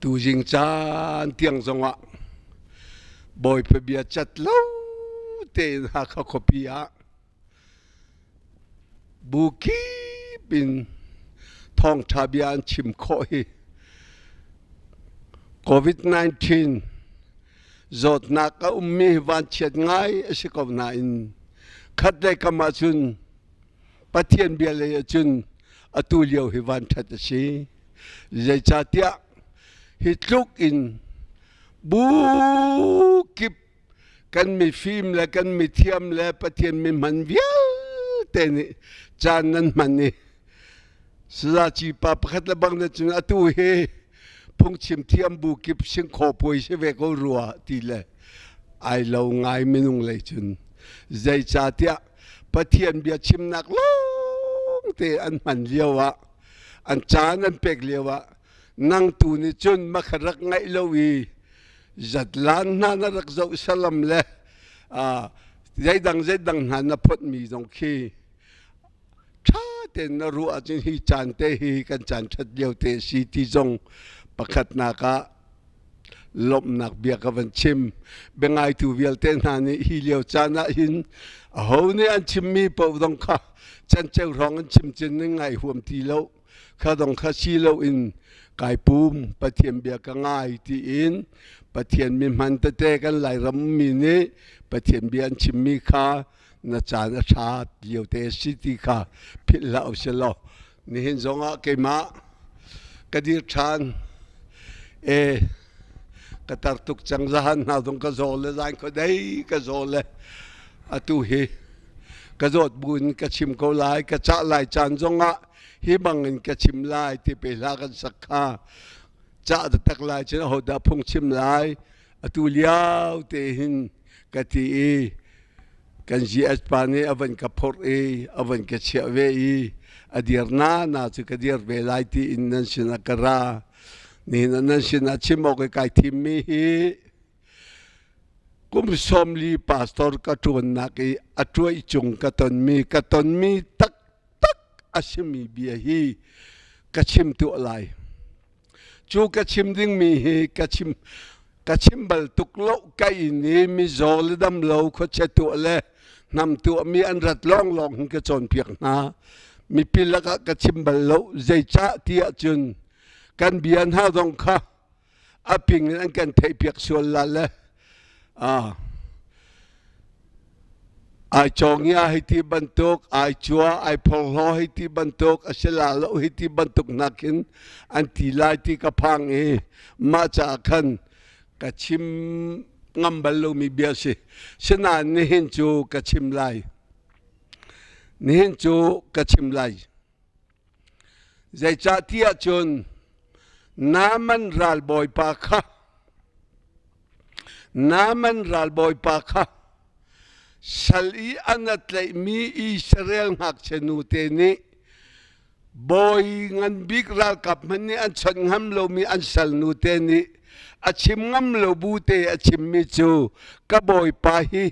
Tuzing caan tiang zongah Bawipa bia cat lo tein Hakha khuapi ah bu kip in thawngṭha bia an chim khawh hi COVID-19 zawtnak a ummi vanchiat ngai a si ko nain khat le kam ahcun Pathian bia lei ahcun atu lio hi vanṭhat a si. Zeicahtiah hi tluk in bu kip kan mifim le kan mithiam le Pathian mi hman vialte nih caan nan hman i sazaci pa pakhat le bang na cun atu hi phungchim thiam bu kip singkhaw puai si ve ko rua ti le ai lo ngai minung lei cun zeicahtiah Pathian bia chimnak lawng te an hman lio ah an caan an pek lio ah nang tu nih cun makha rak ngaih lo i zatlan hna na rak zoh salam le zeidang zeidang hna na photmi zong khi ṭha tein na ruah ahcun hi caan te hi kan caan ṭhat lio te si ti zong pakhatnak ah lawmhnak bia ka van chim. Biangaitu vialte hna nih hi lio caan ah hin aho nih an chimmi paoh zong kha canceu hrawng an chim cin ning ngai huam ti lo kha dong kha si lo in kai pum Pathian bia ka ngai tiin Pathian mi hman tete kan Lairam mi nih Pathian bia an chimmi kha na caan a ṭha lio te si ti kha philh hlah usih law nihin zongah keimah ka dir ṭhan e ka tar tuk cang zahan hna zong ka zaw le zan khuadei ka zaw le atu hi ka zawt bu in ka chim ko lai ka cah lai caan zongah hi bangin ka chim lai ti pe hla kan sak kha cah taktak lai cun ahodah phung chim lai atu lio te hin ka ti i kan GS pa nih a van ka phorh i a van ka chiah ve i a dir na na cu ka dir ve lai ti in nan sinah ka ra nihin ah nan sinah chim awk i kai thimmi hi kum 40 pastor ka ṭuannak i a ṭuai cung ka tonmi ka tonmi taktak a simi bia hi ka chim tuah lai Cu ka chim dingmi hi ka chim ka chim bal tuk lo ka inn i mizaw le damlo khuachia tuah le hnam tuahmi an rat lawnglawng hin ka cawnpiak hna. Mipi lakah ka chim bal lo. Zeicah ti ahcun kan bia hna zong kha a ping in an kan theihpiak sual la le ah Ai cawngia hei ti bantuk, ai cua, ai phorhlaw hei ti bantuk, a si la lo hei ti bantuk nakin an ti lai ti ka phang i mah caah khan ka chim ngam bal lomi bia si. Sinain nihin cu ka chim lai. Nihin cu ka chim lai. Zeicahtiah cun Naaman ralbawipa kha Naaman ralbawipa kha sal i an a tlaihmi Israel ngakchia nute nih bawi ngan bik ralkap hmanh nih an chawnh ngam lomi an sal nute nih a chim ngam lo bu te a chimmi cu ka bawipa hi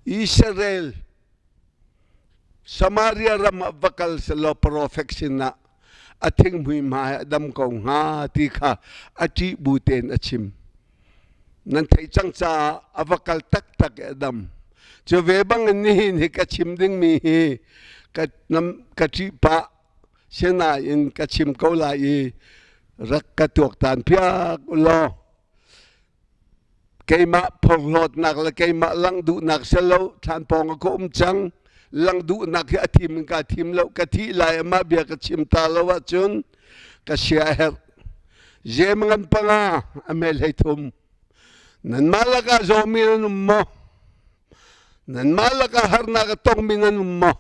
Israel Samaria ram ah va kal selaw profet sinah a thinghmui hma he a dam ko hnga ti kha a ṭih bu tein a chim. Nan theih cang caah a va kal taktak i a dam. Cu ve bangin nihin hi ka chim dingmi hi ka, ka ṭih pah sinain ka chim ko lai i rak ka tuaktan piak u law Keimah phorhlawtnak le keimah langh duhnak si lo thlan pawng ah ka um cang. Langh duhnak hi a thim in kaa thim lo. Ka thih lai amah bia ka chim ta lo ahcun ka sia a herh. Jem ngan panga a mel hei thum. Nanmah lakah zawmi nan um maw? Nanmah lakah harnak a tongmi nan um maw?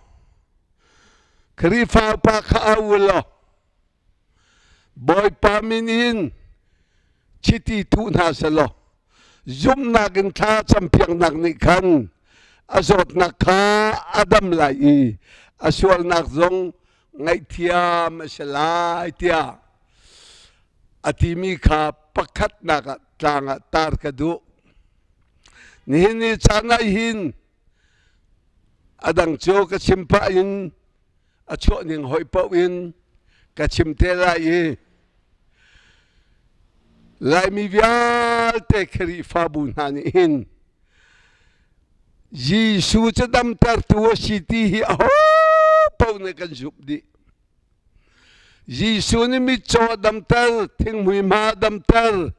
Khrihfa upa kha au u law Bawipa min in chiti thuh hna selaw zumhnak in thla campiaknak nih khan a zawtnak kha a dam lai i a sualnak zong ngaihthiam a si lai tiah a timi kha pakhatnak ah tlang ah tar ka duh. Nihin ni caan ah hin a dang cu ka chim pah in a chuah ning hoi paoh in ka chim te lai i. Laimi vialte Khrihfabu hna nih hin Jesuh cu damtertu a si ti hi aho paoh nih kan zumh dih. Jesuh nih mitcaw a damter, thinghmui hma a damter,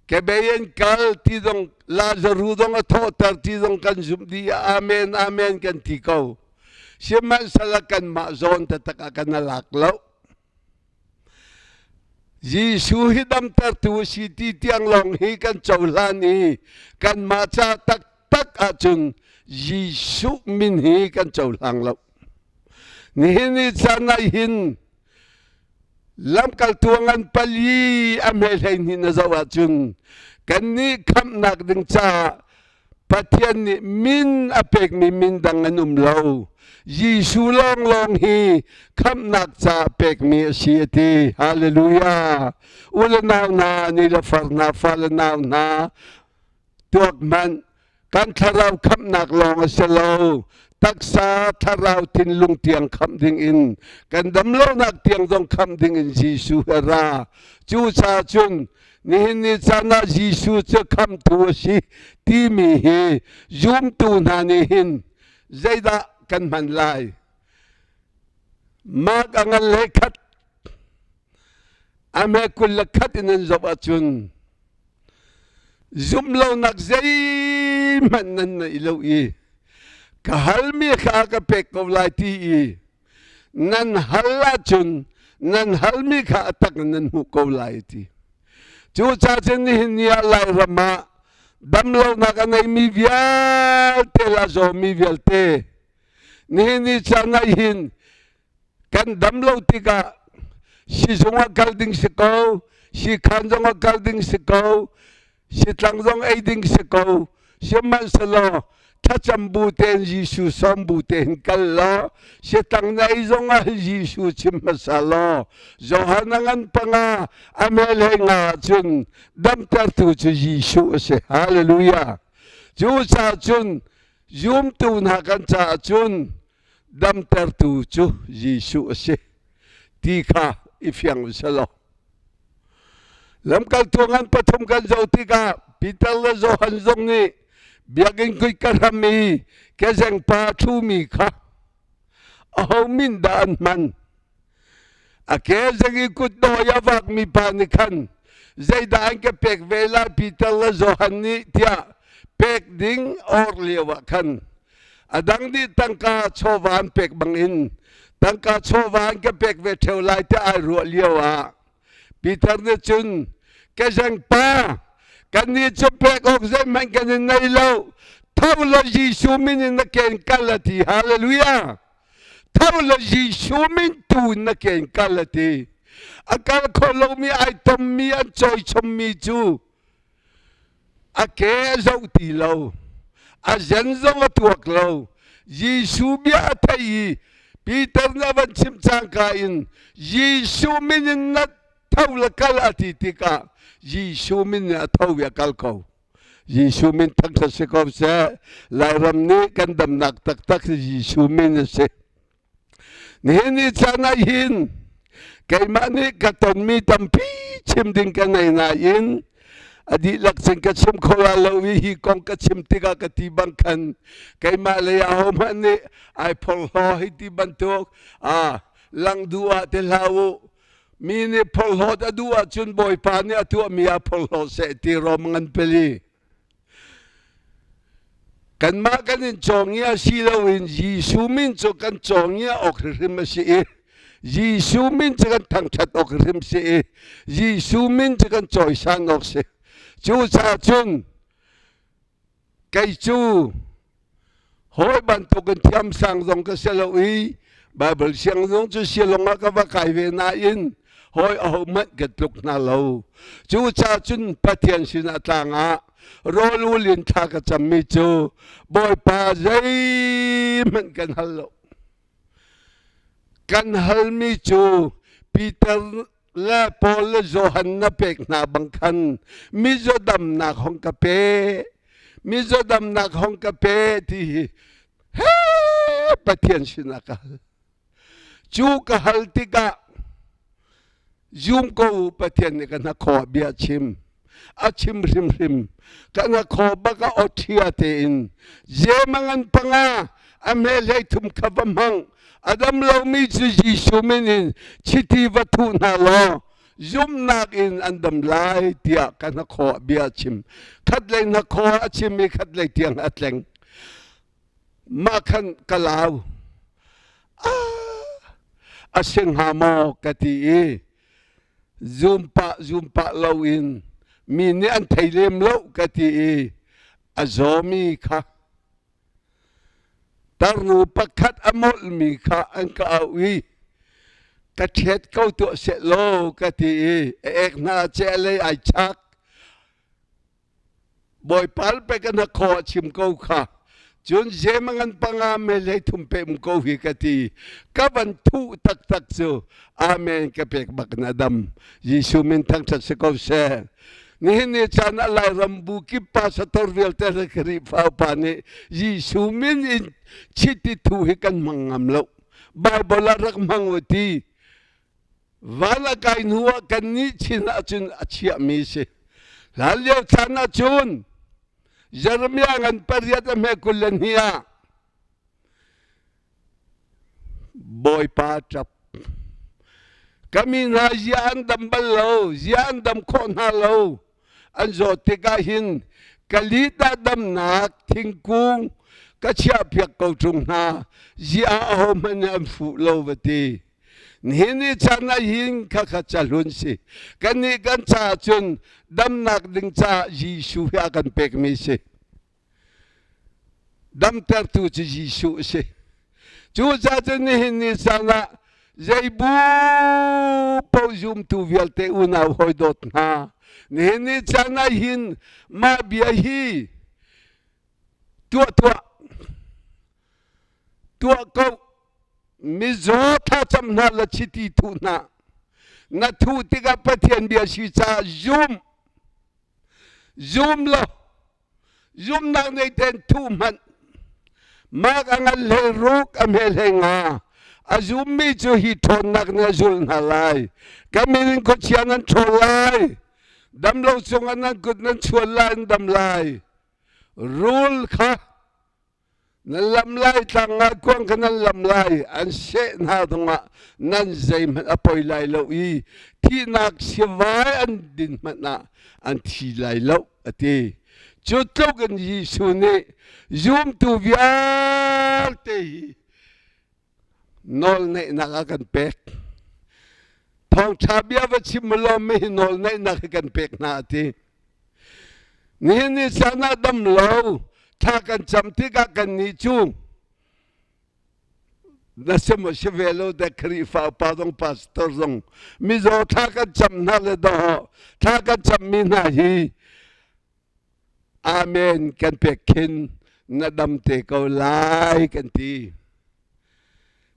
kebei an kal ti zong Lazaru zong a thawhter ti zong kan zumh dih. Amen, amen kan ti ko. Sihmanhsehlaw kanmah zawn taktak ah kan lak lo. Jesuh hi damtertu a si ti tiang lawng hi kan cohlan i kanmah ca taktak ahcun Jesuh min hi kan cohlang lo. Nihin ni caan ah hin lamkaltu ngan pali a hme 12 na zoh ahcun kannih khamhnak ding caah Pathian nih min a pekmi min dang an um lo. Jesuh lawnglawng hi khamhnak caah pekmi a si a ti. Hallelujah. U le nau hna, ni le far hna, fa le nau hna, tuak hmanh kan thlarau khamhnak lawng a si lo. Taksa thlarau thinlung tiang khamh ding in kan damlonak tiang zong khamh ding in Jesuh a ra. Cucaah cun Nihin ni caan ah Jesuh cu khamhtu a si timi hi zumtu hna nih hin zeidah kan hman lai? Mark a ngan le khat a hme 21 in an zoh ahcun zumhlonak zeihmanh nan nei lo i ka halmi kha ka pek ko lai ti i nan hal ahcun nan halmi kha a tak in nan hmuh ko lai ti. Cucaah cun nihin ni ah Lairam ah damlonak a ngeimi vialte le a zawmi vialte nihin ni caan ah hin kan dam lo tikah sizung ah kal ding si ko, sikhan zong ah kal ding si ko, sitlang zong ei ding si ko sihmanhsehlaw thlacam bu tein Jesuh sawm bu tein kal law sitlang na ei zong ah Jesuh chim hmasa law Johan a ngan panga a mel he nga cun damtertu cu Jesuh a si. Hallelujah. Cu caah cun zumtu hna kan caah cun damtertu cu Jesuh a si ti kha i fiang u selaw. Lamkaltu ngan pathum kan zoh tikah Peter le Johan zong nih biakinn kutka hram i kezeng pa a ṭhumi kha aho min dah an hman? A kezeng i kutdawh i a vakmi pa nih khan zeidah an ka pek ve lai Peter le Johan nih tiah pek ding or lio ah khan a dang nih tangka chawva an pek bangin tangka chawva an ka pek ve ṭheo lai tiah ai ruah lio ah Peter nih cun kezeng pa kannih cu pek awk zeihmanh kan in nei lo tho law Jesuh min in na ken kal a ti. Hallelujah. Tho law Jesuh min tu in na ken kal a ti. A kal kho lomi ai tommi an cawi chommi cu a ke a zoh ti lo, a zen zong a tuak lo. Jesuh bia a theih i Peter nih a van chimh cangka in Jesuh min in na tho le kal a ti tikah Jesuh min in a tho i a kal ko. Jesuh min thangṭhat si ko seh. Lairam nih kan damnak taktak hi Jesuh min a si. Nihin ni caan ah hin keimah nih ka tonmi tampi chim ding ka ngei nain a dihlak cun ka chim kho lai lo i hi kong ka chim tikah ka ti bang khan keimah lei ahohmanh nih ai phorhlaw hei ti bantuk ah lang duh ah ti hlah u. Mi nih phorhlawt a duh ahcun Bawipa nih a tuahmi ah phorhlaw seh ti rom ngan peli. Kanmah kan in cawngia si loin Jesuh min cu kan cawngia awk hrimhrim a si i Jesuh min cu kan thangṭhat awk hrimhrim si i Jesuh min cu kan cawisan awk si. Cucaah cun kei cu hawi bantukin thiamsang zong ka si lo i Baibal siang zong cu silong ah ka va kai ve nain hawi ahohmanh ka tluk hna lo. Cucaah cun Pathian sinah tlang ah rawl ul in thla ka cammi cu Bawipa zeihmanh kan hal lo. Kan halmi cu Peter le Paul le Johan na pek hna bang khan mizaw damnak hong ka pe, mizaw damnak hong ka pe ti hi he Pathian sinah ka hal. Cu ka hal tikah. Zum ko u Pathian nih kan hnakhaw ah bia a chim. A chim hrimhrim. Kan hnakhaw bak ah awṭhia tein zemangan panga a hme 13 kha va hmang. A dam lomi cu Jesuh min in chiti va thuh hna law zumhnak in an dam lai tiah ka hnakhaw ah bia a chim. Khatlei hnakhaw ah a chim i khatlei tiang a tleng. Mah khan ka lau. A si hnga maw ka ti i zum pah zum pah loin mi nih an thei lem lo ka ti i a zawmi kha tarnu pakhat a molhmi kha an ka auh i ka ṭhiat ko tuah seh law ka ti i a ek hna ceh lei ai chak. Bawipa pek na khaw a chim ko kha. Cun zemangan panga me 33 pe um ko hi ka ti. Ka van thuh taktak cu amen ka pek bak na dam. Jesuh min thangṭhat si ko seh. Nihin ni caan ah Lairam bu kip pastor vialte le Khrihfa upa nih Jesuh min in chiti thu hi kan hmang ngam lo. Bible ah rak hmang u ti. Van a kai hnu ah kannih chin ahcun a chiahmi si. Hlanlio chan ahcun Jeremiah ngan pariat a hme 22 ah Bawipa ṭap. Ka mi hna zia an dam bal lo, zia an dam khawh hna lo. An zawt tikah hin ka lit ah damnak thingkung ka chiahpiak ko ṭung hna. Zia ahohmanh nih an fuh lo va ti. Nihin ni chan ah hin khakha cahlun si. Kannih kan caah cun damnak ding caah Jesuh hi a kan pekmi si. Damtertu cu Jesuh a si. Cucaah cun nihin ni caan ah zei bu paoh zumtu vialte unau hawi dawt hna. Nihin ni caan ah hin mah bia hi tuah tuah tuah ko Mizaw thlacam hna la chiti thuh hna. Na thuh tikah Pathian bia si caah zum. Zum lo. Zumnak nei ten thuh hmanh. Mak a ngan hlei ruk a hme hlei nga. A zummi cu hi ṭhawnnak nih a zul hna lai. Ka min in khuachia nan ṭhawl lai. Damlo cungah nan kut nan chuan lai an dam lai. Rul kha Nan lam lai tlang ah kuang kha nan lam lai an seh hna zongah nan zeihmanh a poi lai lo i thihnak sivai an din hmanh ah an thi lai lo a ti. Cu tluk in Jesuh nih zumtu vialte hi nawlneihnak a kan pek. Thawngṭha bia va chim law mi hi nawlneihnak hi kan pek hna a ti. Nihin ni caan ah dam lo thla kan cam tikah kan nih cu na si maw si ve lo dek Khrihfa upa zong pastor zong mizaw thla kan cam hna le dawh thla kan cammi hna hi Amen kan pek khin na dam te ko lai kan ti.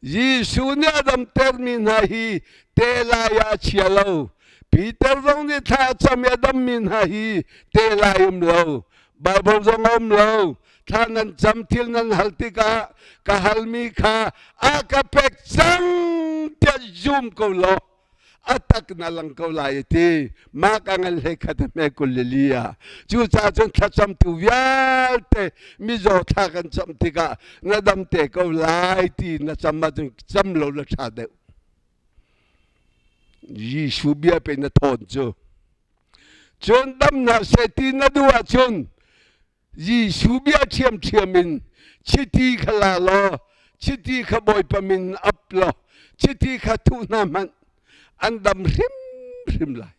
Jesuh nih a damtermi hna hi te lai ah a chia lo. Peter zong nih thla a cam i a dammi hna hi te lai um lo. Bible zong a um lo. Thla nan cam thil nan hal tikah ka halmi kha a ka pek cang tiah zum ko law a tak na lang ko lai ti mah ka ngan hlei khat hme kul le li ah cucaah cun thlacamtu vialte mizaw thla kan cam tikah na dam te ko lai ti na cam ahcun cam lo la ṭha deuh. Jesuh bia pe na thawn cu cun damnak seh ti na duh ahcun Jesuh bia ṭhiamṭhiam in chiti kha la law chiti kha Bawipa min ap law chiti kha thuh hna hmanh an dam hrimhrim lai.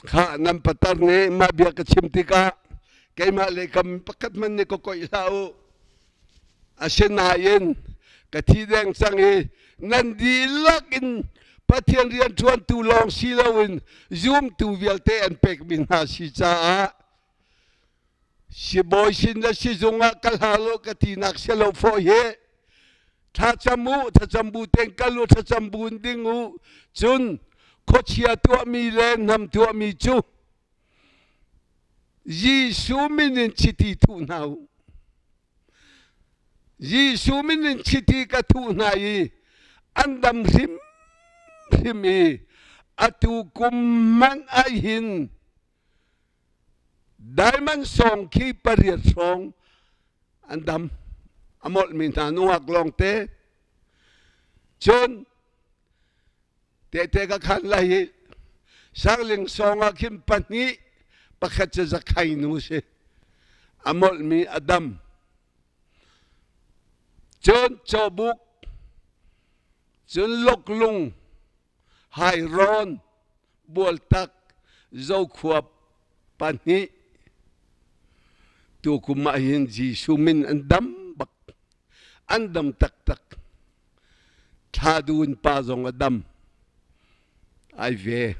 Kha nan patar nih mah bia ka chim tikah keimah le kam pakhat hmanh nih ka koih hlah u. Asinain ka thi deng cang i nan dihlak in Pathian rianṭuantu lawng si loin zumtu vialte an pekmi hna si caah sibawi sin le sizung ah kal hlah law ka tinak si lo fawh hi. Thlacam u, thlacam bu tein kal u, thlacam bu in ding u. Cun khuachia tuahmi le hnam tuahmi cu Jesuh min in chiti thuh hna u. Jesuh min in chiti ka thuh hna i an dam hrimhrim i. Atu kum hmanh ah hin diamond sawng khi pariat hrawng an dam. A molhmi hna nungak lawngte. Cun tehte ka khan lai hi sangling sawng ah khin pahnih pakhat cu zakhai nu si. A molhmi a dam. Cun cawbuk, cun loklung, Hairawn, Bualtak, Zokhua pahnih tukum ah hin Jesuh min an dam bak. An dam taktak. Thla dun pa zong a dam. Ai ve.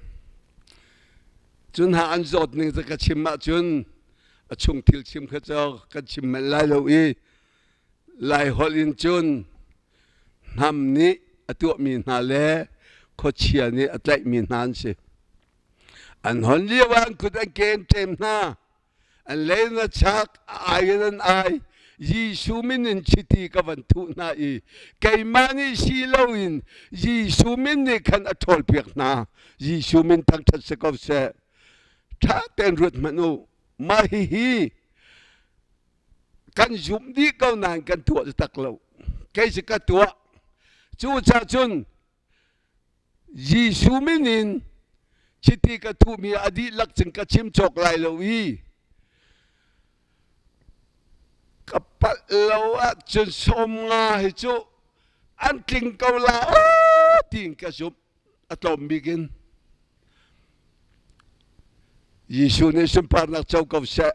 Cun ha an zawt ning cu ka chim ahcun a chung thil chim kha cu kan chim manh lai lo i Lai holh in cun hnam nih a tuahmi hna le khuachia nih a tlaihmi hna an si. An hon lio ah an kut an ke an ṭem hna. An lei in a chak, a ai in an ai. Jesuh min in chiti ka van thuh hna i keimah nih si loin Jesuh min nih khan a ṭhawlpiak hna. Jesuh min thangṭhat si ko seh. Ṭha tein ruat hmanh u. Mah hihi kan zumh dih ko nain kan tuah tak lo kei cu ka tuah cucaah cun Jesuh min in chiti ka thuhmi a dihlak cun ka chim cawk lai lo i ka palh lo ahcun 50 hi cu an tling ko la aw tiin ka zumh a tlawm bik in Jesuh nih sunparnak co ko seh.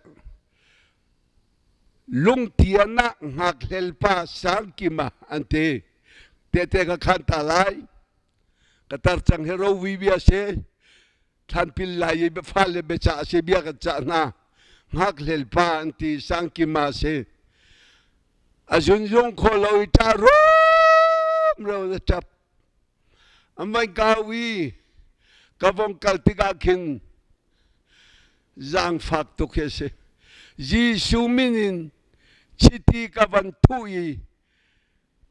Lungtian ah ngakhlel pa Sangkima an ti. Tehte ka khan ta lai. Ka tar cang hi rovi bia si. Thlanpil lai i fale biacah si bia kan cah hna. Ngakhlel pa an ti Sangkima si. A zunzung kho lo i ṭah rum ro na ṭap. An van kau i ka vong kal tikah khin zaangfak tuk hi a si. Jesuh min in chiti ka van thuh i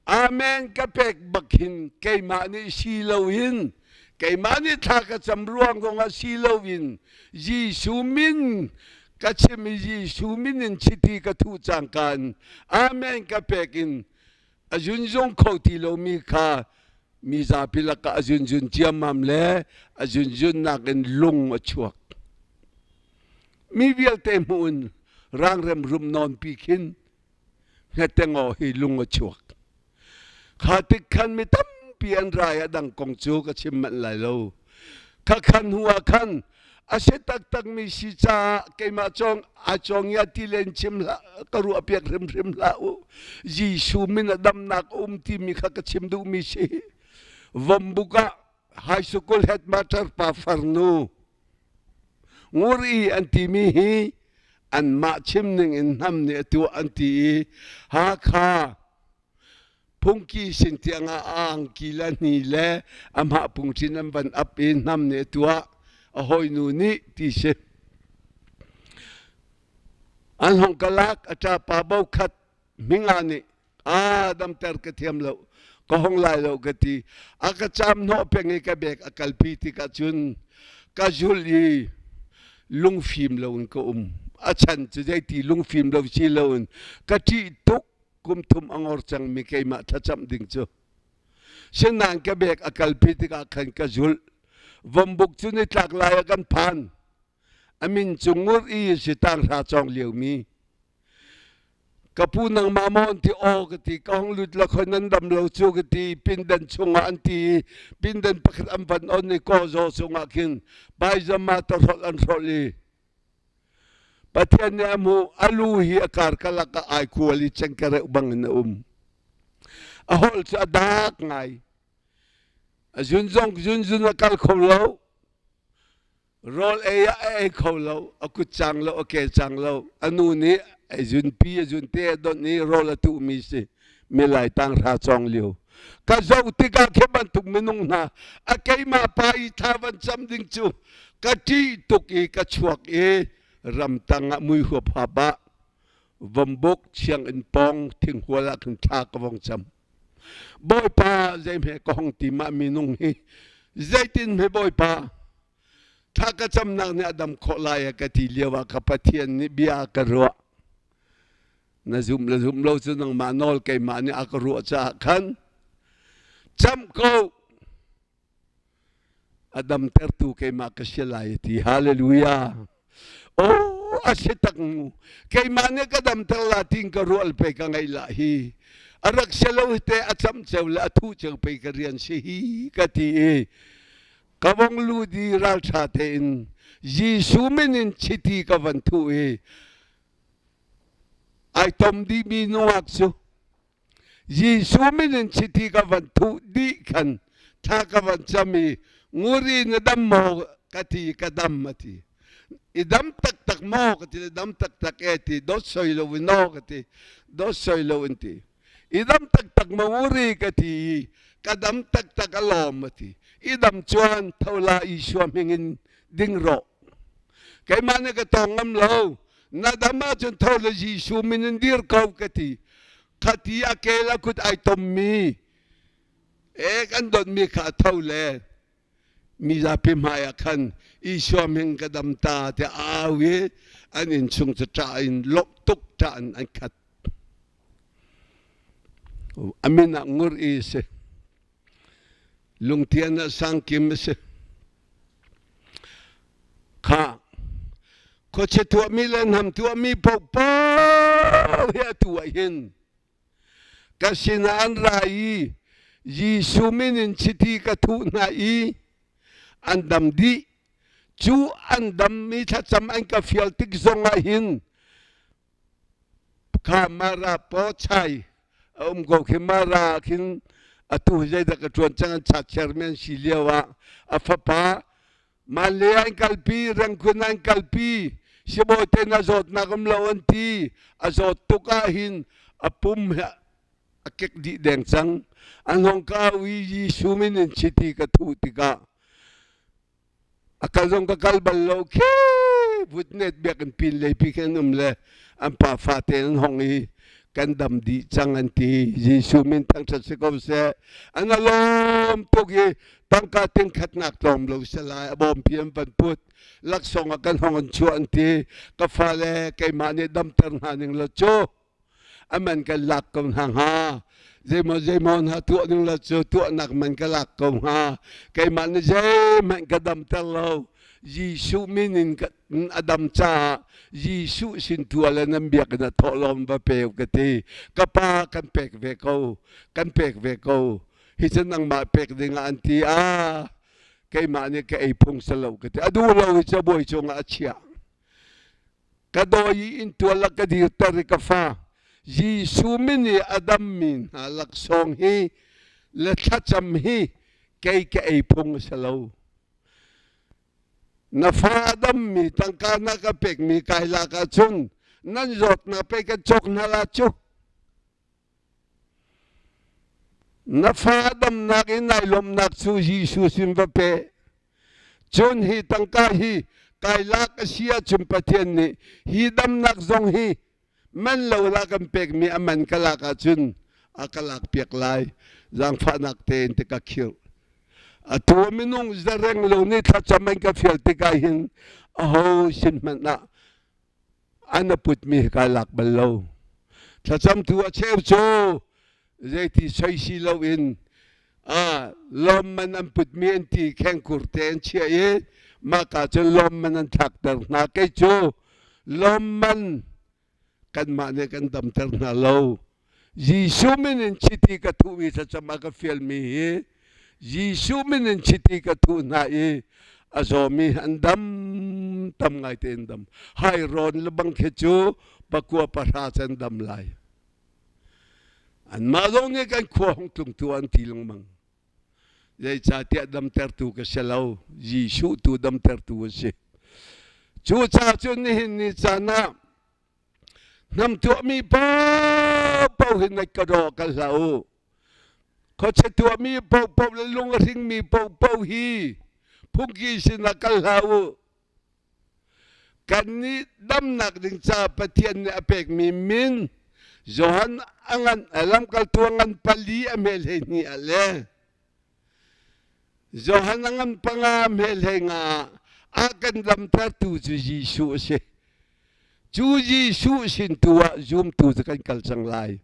Amen ka pek bak hin keimah nih si loin keimah nih thla ka cam ruang zongah si loin Jesuh min ka chim i Jesuh min in chiti ka thuh cangka in Amen ka pek in a zunzung kho ti lomi kha mi zapi lakah a zunzun ciammam le a zunzunnak in lung a chuak. Mi vialte hmuh in rangrem rum nawn pi khin hngetengaw hi lung a chuak. Kha tik khan mi tampi an rai a dang kong cu ka chim manh lai lo. Kha khan hnu ah khan a si taktakmi si caah keimah cawng a cawng ya ti len chim hlah ka ruah piak hrimhrim hlah u Jesuh min a damnak um timi kha ka chim duhmi si Vombuk ah high school headmaster pa farnu ngur i an timi hi anmah chim ning in hnam nih a tuah an ti i Hakha Phungki sin tiangah a angki le hni le amah pungchin an van ap i hnam nih a tuah a hawinu nih ti si. An hong ka lak a ṭapa bo khat hminga nih a damter ka thiam lo ka hong lai lo ka ti a ka caam hnawh peng i ka bek a kalpi tikah cun ka zul i lungfim lo in ka um a chan cu zeiti lungfim lo si lo in ka ṭih tuk kum thum a ngor cangmi keimah thlacamh ding cu sinain ka bek a kalpi tikah khan ka zulh vombuk cu nitlak lai ah kan phan a min cu ngur i si tanghra cawng liomi ka pu nangmah maw an ti aw ka ti ka hong lut la khoi nan dam lo cu ka ti pindan chungah an ti i pindan pakhat an van on i kaw zaw chungah khin paizama tahrolh an hrolh i Pathian nih a hmuh a lu hi a karkalak ah ai kual i cengkereuh bangin a um. A holh cu a dak ngai. A zun zong zunzun a kal kho lo. Rawl ei ah a ei kho lo. A kut cang lo, a ke cang lo. A nu nih a zunpi, a zunte a donh i rawl a tuhmi si. Milai tanghra cawng lio. Ka zoh tikah khi bantuk minung hna a keimah pa i thla van cam ding cu ka ṭih tuk i ka chuak i ramtang ah mui huap hap ah vombuk sianginn pawng thinghual ah khin thla ka vong cam. Bawipa zeihme ka hong ti mah minung hi. Zeitin hme Bawipa thla ka camnak nih a dam khawh lai a ka ti lio ah ka Pathian nih bia a ka ruah. Na zum le zum lo cu nangmah nawl keimah nih a ka ruah caah khan cam ko a damtertu keimah ka si lai ti hallelujah oh a si tak mu keimah nih ka damter la tin ka rual pe ka ngei la hi a rak si lo te a cam ceu le a thu ceu pe ka rian si hi ka ti i ka vong lu di raltha tein Jesuh min in chiti ka van thu i ai tom dih mi nungak cu Jesuh min in chiti ka van thuh dih khan thla ka van cam i nguri na dam maw ka ti ka dam a ti i dam taktak maw ka ti dam taktak e ti dawt soi lo in no ka ti dawt soi lo in ti i dam taktak maw nguri ka ti i ka dam taktak a lawm a ti i dam chuan thola Isua hming in ding rawh keimah nih ka tawng ngam lo na dam ahcun tho le Jesuh min in dir ko ka ti khati a kel a kut ai tommi e kan donmi kha a tho le mi zapi hmai ah khan Isua min ka dam ta te au i an inn chung cu ṭah in lawmh tuk ṭah in an khat amin ah ngur i si lungtian ah sangkim a si Kha khuachia tuahmi le hnam tuahmi paohpaoh hi atu ah hin ka sinah an ra i Jesuh min in chiti ka thuh hna i an dam dih. Cu an dammi thlacam an ka fial tik zongah hin kha Mara paw chai a um ko khi Mara khin atu zeidah ka ṭuan cang an cha chairman si lio ah a fapa Male an kalpi, Rangoon an kalpi, sibawi te na zawtnak um lo an ti. A zawt tuk ah hin a pum he a kek dih deng cang. An hong ka au i Jesuh min in chiti ka thuh tikah a kal zong ka kal bal lo khi vutnet biakinn pin lei pi khin an um le an pa fate an hong i kan dam dih cang an ti. Jesuh min thangṭhat si ko seh. An alawm tuk i tangka ting khatnak tlawm lo si lai a bawmpi an van put laksawng ah kan hong an chuah an ti ka fale keimah nih damter hna ning law cu a man kan lak ko hna hnga zeimaw zeimaw hna tuah ning law cu tuahnak man ka lak ko hnga keimah nih zeihmanh ka damter lo Jesuh min in a dam caah Jesuh sin tu le nan biakinn ah thawhlawm va pe ka ti ka pa kan pek ve ko kan pek ve ko hi cu nangmah pek ding ah an ti a keimah nih ka ei phung si lo ka ti a duh lo i cabuai cungah a chiah ka dawi i inntual la ka dirter i ka fa Jesuh min i a dammi hna laksawng hi le thlacam hi kei ka ei phung a si lo na fa a dammi tangka na ka pekmi kai lak ahcun nan zawtnak pe kan cawk hna la cu Na fa damnak in nai lawmhnak cu Jesuh sin va pe. Cun hi tangka hi kai lak a si ahcun Pathian nih hi damnak zong hi man lo la kan pekmi a man ka lak ahcun a ka lak piak lai. Zaangfahnak tein ti ka khirh. Atu minung zareng lo nih thlacam an ka fial tikah hin aho sin hmanh ah an a putmi hi kai lak bal lo. Thlacamtu a cheu cu zeiti soi si loin lawmman an putmi an ti khengkur te an chiah i mahka cun lawmman an thlakter hna. Kei cu lawmman kanmah nih kan damter hna lo. Jesuh min in chiti ka thuhmi thlacam a ka fialmi hi Jesuh min in chiti ka thuh hna i a zawmi an dam tam ngai te in dam. Hai rawn le bang khi cu pakua pahra can dam lai. Anmah zong nih kan khua hong tlungtu an ti lengmang. Zeicahtiah damtertu ka si lo, Jesuh tu damtertu a si. Cucaah cun nihin ni caan ah Hnam tuahmi paohpaoh hi na ka daw kal hlah u. Khuachia tuahmi paohpaoh le lung a hringmi paohpaoh hi phungki sinah kal hlah u. Kannih damnak ding caah Pathian nih a pekmi min Johan a ngan lamkaltu a ngan pali a hmel 12 ah le. Johan a ngan panga hmehlei nga ah a kan damtertu cu Jesuh a si. Cu Jesuh sin tu ah zumtu cu kan kal cang lai.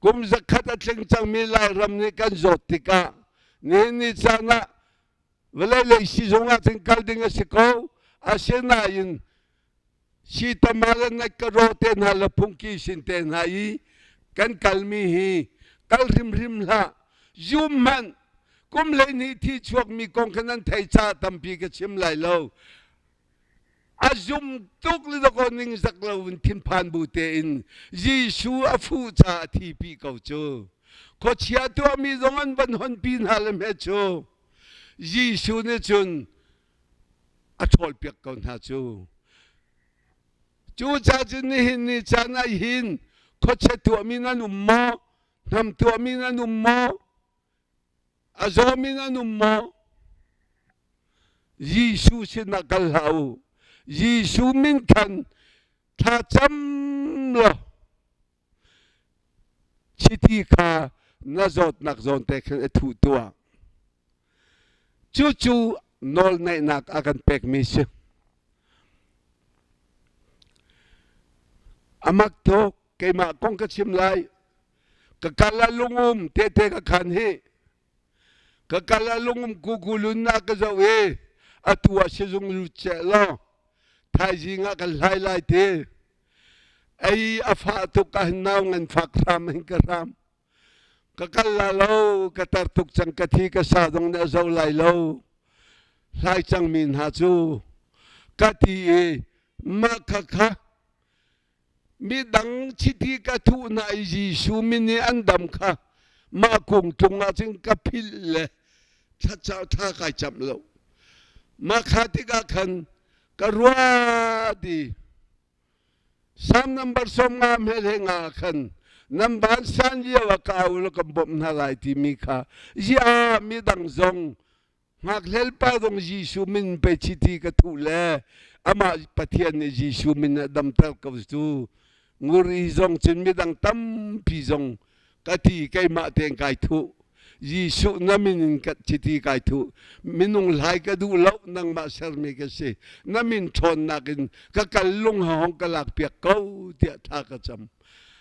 Kum zakhat a tling cangmi Lairam nih kan zawt tikah nihin ni caan ah vawlei lei sizung ah cun kal ding a si ko. Asinain Sitama le Naikaro te hna le phungki sin te hna i kan kalmi hi kal hrimhrim hlah. Zum hmanh kum 12 thi chuakmi kong kha nan thei caah tampi ka chim lai lo. A zum tuk le dakaw ningzak lo in thinphan bu tein Jesuh a fuh caah a thipi ko cu. Khuachia tuahmi zong an van honpi hna le hme cu. Jesuh nih cun a ṭhawlpiak ko hna cu. Cucaah cun nihin ni caan ah hin khuachia tuahmi nan um maw? Hnam tuahmi nan um maw? A zawmi nan um maw? Jesuh sinah kal hlah u. Jesuh min khan thla cam law Chiti kha na zawtnak zawn te khan a thuh tuah. Cucu nawlneihnak a kan pekmi si. A mak tuk keimah kong ka chim lai. Ka kal ah lungum tete ka khan hi. Ka kal ah lungum kukulun na ka zoh i atu ah sizung lut seh law thaizing ah kan hlai lai ti. Ei a fah tuk ah nau ngan fak hram hin ka hram. Ka kal la lo, ka tar tuk cang ka thi ka sa zong nih a zo lai lo. Hlai cangmi hna cu ka ti i mah kha kha midang chiti ka thuh hna i Jesuh min nih an dam kha mah kung tlung ah cun ka philh le thla thla kai camh lo. Mah kha tikah khan ka ruat i Psalm number 50 hmel he nga khan nan van san lio ah ka au law kan bawmh hna lai timi kha ziah midang zong ngakhlel pa zong Jesuh min pe chiti ka thuh le amah Pathian nih Jesuh min a damter ko cu nguri zong cun midang tampi zong ka ti keimah tein kai thuh Jesuh na min in ka chiti kai thuh minung hlai ka duh lo nangmah sermi ka si na min ṭhawnnak in ka kal lung ha hong ka lak piak ko tiah thla ka cam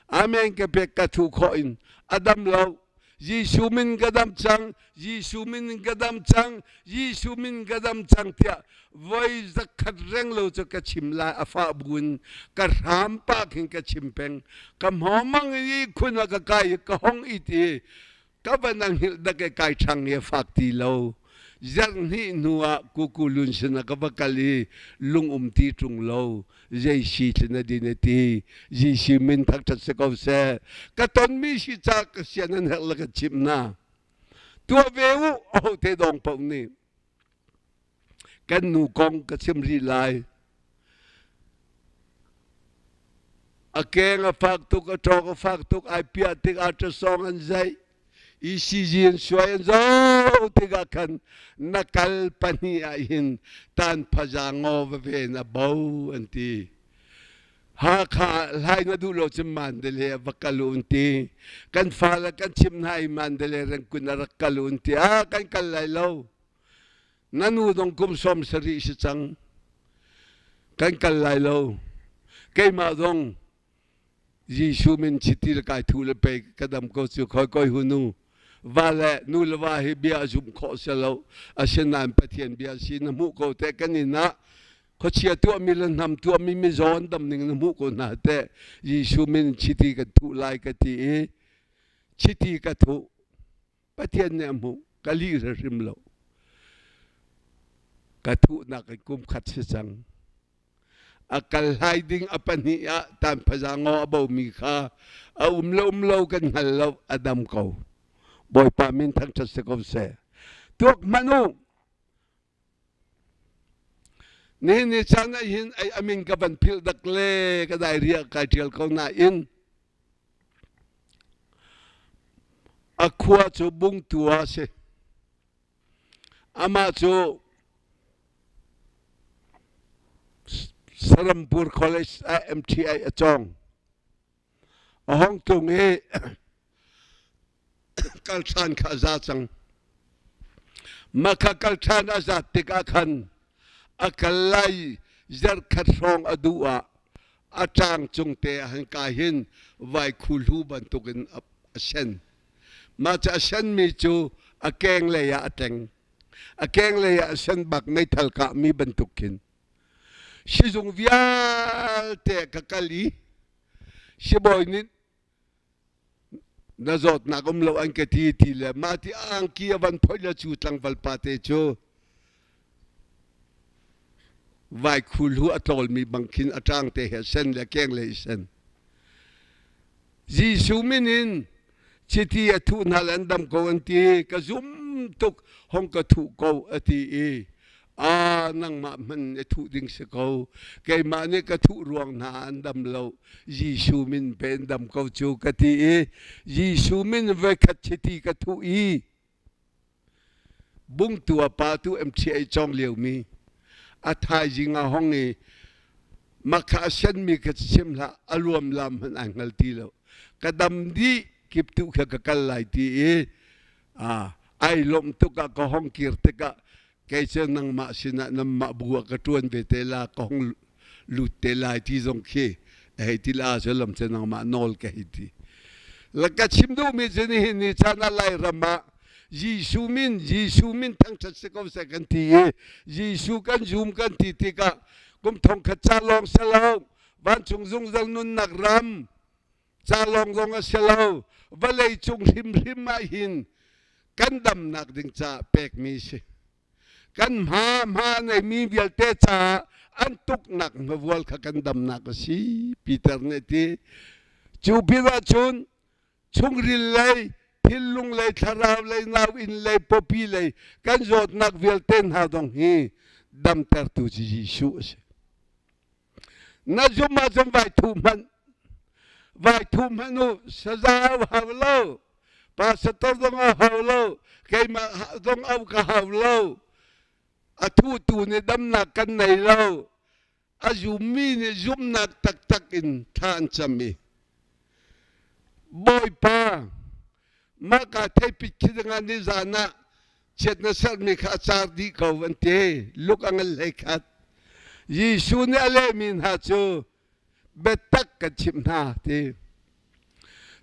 amen ka pek ka thu khawh in a dam lo Jesuh min ka dam cang Jesuh min ka dam cang Jesuh min ka dam cang tiah voi zakhat reng lo cu ka chim lai a fah buin ka hram pa khin ka chim peng ka hmawmang i khun ah ka kai i ka hong it i ka van ang hngilh dak i kai ṭhang i a fak ti lo zarh hnih hnu ah kukulun sinah ka va kal i lung um ti ṭung lo zei si thlin a din a ti Jesuh min thangṭhat si ko seh ka tonmi si ca ka sian an herh le ka chimh hna tuah ve u aho te dong paoh nih kan nu kong ka chim rih lai a keng a fak tuk a ṭawk a fak tuk ai piah tik ultrasound an zeih ECG an suai an zoh tikah khan na kal pahnih ah hin tan phaza ngaw va ven a bo an ti Hakha hlai na duh lo cun Mandalay ah va kal u an ti. Kan fale kan chim hna i Mandalay rengkun a rak kal u an ti. Ah kan kal lai lo. Na nu dong kum 70 si cang. Kan kal lai lo. Keimah zong Jesuh min chiti le kai thu le pe ka dam ko cu khoi koi hunu va le nu le va hi bia zumh khawh si lo asinain Pathian bia si na hmuh ko te kan inn ah khuachia tuahmi le hnam tuahmi mizaw an dam ning na hmuh ko hna teh Jesuh min chiti kan thuh lai ka ti i chiti ka thuh Pathian nih a hmuh ka lih hrim lo ka thuhnak in kum khat si cang a kal hlai ding a pahnih ah tan phaza ngaw a bomi kha a um le um lo kan hngal lo a dam ko Bawipa min thangṭhat si ko seh tuak hmanh u Nihin ni caan ah hin ei a min ka van philh dak le ka dai riah kai ṭial ko nain a khua cu Bungtu ah a si. Amah cu Sarampur College ah MTI a cawng. A hong tlung i kal ṭhan kha a za cang. Mah kha kal ṭhan a zat tikah khan a kal lai zarhkhat hrawng a duh ah a ṭang cung te ah han ka hin vaikhu hlu bantukin a sen. Mah cu a senmi cu a keng lei ah a tleng. A keng lei ah a sen bak meithal kahmi bantuk khin. Sizung vialte ka kal i sibawi nih na zawtnak um lo an ka ti ti le mah ti angki a van phoih le cu tlangval pa te cu vaikhul hu a tlawlmi bang khin a ṭang te he sen le keng le i sen. Jesuh min in chiti a thuh hna le an dam ko an ti ka zum tuk hong ka thuh ko a ti i a nangmah hman i thuh ding si ko keimah nih ka thuh ruang hna an dam lo Jesuh min pe an dam ko cu ka ti i Jesuh min voikhat chiti ka thuh i bungtu a pa tu MTA cawng liomi a thaizing ah hong i makha a senmi ka chim hlah a luam lam hmanh ai hngal ti lo ka dam dih kip tu kha ka kal lai ti i ai lawmh tuk ah ka hong kir tikah kei cu nangmah sinah nanmah bu ah ka ṭuan ve te la ka hong lut te lai ti zong khi a hei ti la cu lam cu nangmah nawl ka hei ti la ka chim duhmi cu nihin ni caan ah Lairam ah Jesuh min Jesuh min thangṭhat si ko seh kan ti i Jesuh kan zum kan ti tikah kum thongkhat ca lawng si lo vancung zungzal nunnak ram ca lawng zong a si lo vawlei cung hrimhrim ah hin kan damnak ding caah pekmi si kan hma hma neimi vialte caah an tuknak hmavual kha kan damnak a si Peter nih ti cu pinah cun chungril lei thinlung lei thlarau lei nauinn lei pawpi lei kan zawtnak vialte hna zong hi damtertu cu Jesuh a si Na zum ahcun vai thu hmanh. Vai thu hmanh u. Saza au hau lo. Pastor zong a hau lo. Keimah zong au ka hau lo. A thutu nih damnak kan nei lo. A zummi nih zumnak taktak in thla an cam i Bawipa, mah ka theipit khi dingah nizan ah chiat na sermi kha a car dih ko an ti. Luk a ngal hlei khat. Jesuh nih a lehmi hna cu biatak kan chimh hna ti.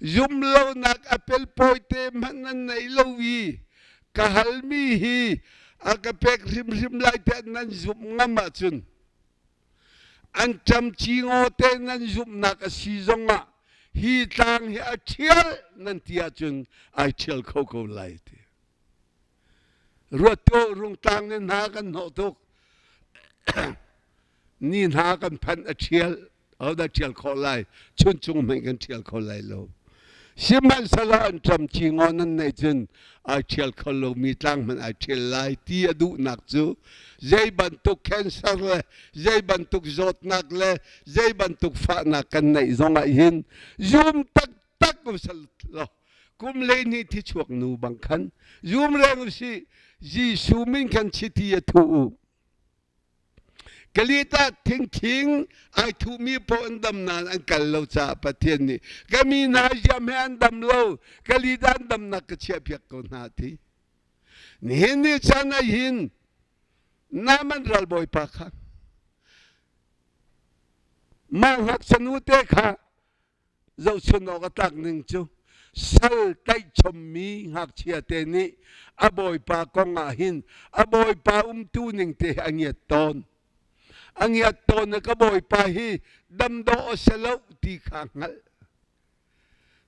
Zumlonak a pelpawi te hmanh nan nei lo i ka halmi hi a ka pek hrimhrim lai tiah nan zumh ngam ahcun An ṭamci ngawte nan zumhnak a si zongah hi tlang hi a ṭhial nan ti ahcun ai ṭhial kho ko lai ti. Ruat tuah rungtlang nih hna kan hnawh tuk. Ni hna kan phanh a ṭhial. Ahodah ṭhial khawh lai? Chuncung hmanh kan ṭhial kho lai lo. Sihmanhsehlaw an ṭamci ngaw nan neih cun ai ṭhial kho lomi tlang hmanh ai ṭhial lai ti a duhnak cu zei bantuk cancer le zei bantuk zawtnak le zei bantuk fahnak kan neih zongah hin zum taktak usalaw kum 12 thi chuak nu bang khan zum reng usih Jesuh min khan chiti a thu u. Kalita thingthing ai thuhmi paoh an dam nain an kal lo caah Pathian nih ka mi hna ziam he an dam lo Kalita an damnak ka chiahpiak ko hna ti. Nihin ni caan ah hin Naaman ralbawipa kha mah ngakchia nute kha Zohchun awk a tlak ning cu sal tlaihchommi ngakchia te nih a bawipa kong ah hin a bawipa umtu ning te hi a ngiat tawn. A ngiat tawn i ka bawipa hi dam dawh a si lo ti kha hngalh.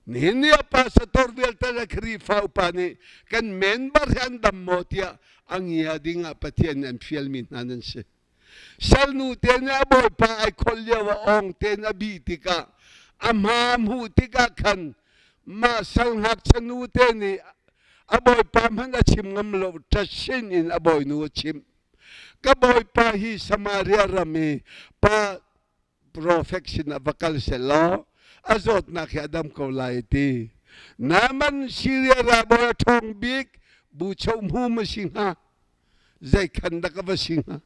Nihin ni ah pastor vialte le Khrihfa upa nih kan member hi an dam maw tiah a ngia ding ah Pathian nih an fialmi hna nan si. Salnu te nih a bawipa ai kholh lio ah awng tein a bih tikah a hma hmuh tikah khan mah sal ngakchia nu te nih a bawipa hmanh a chim ngam lo ṭasin in a bawinu a chimh. Ka bawipa hi Samaria ram i pa profet sinah va kal sehlaw a zawtnak hi a dam ko lai a ti. Naaman Siria ralbawi a ṭhawng bik buchoh hmum a si hnga. Zei khan dah ka va si hnga?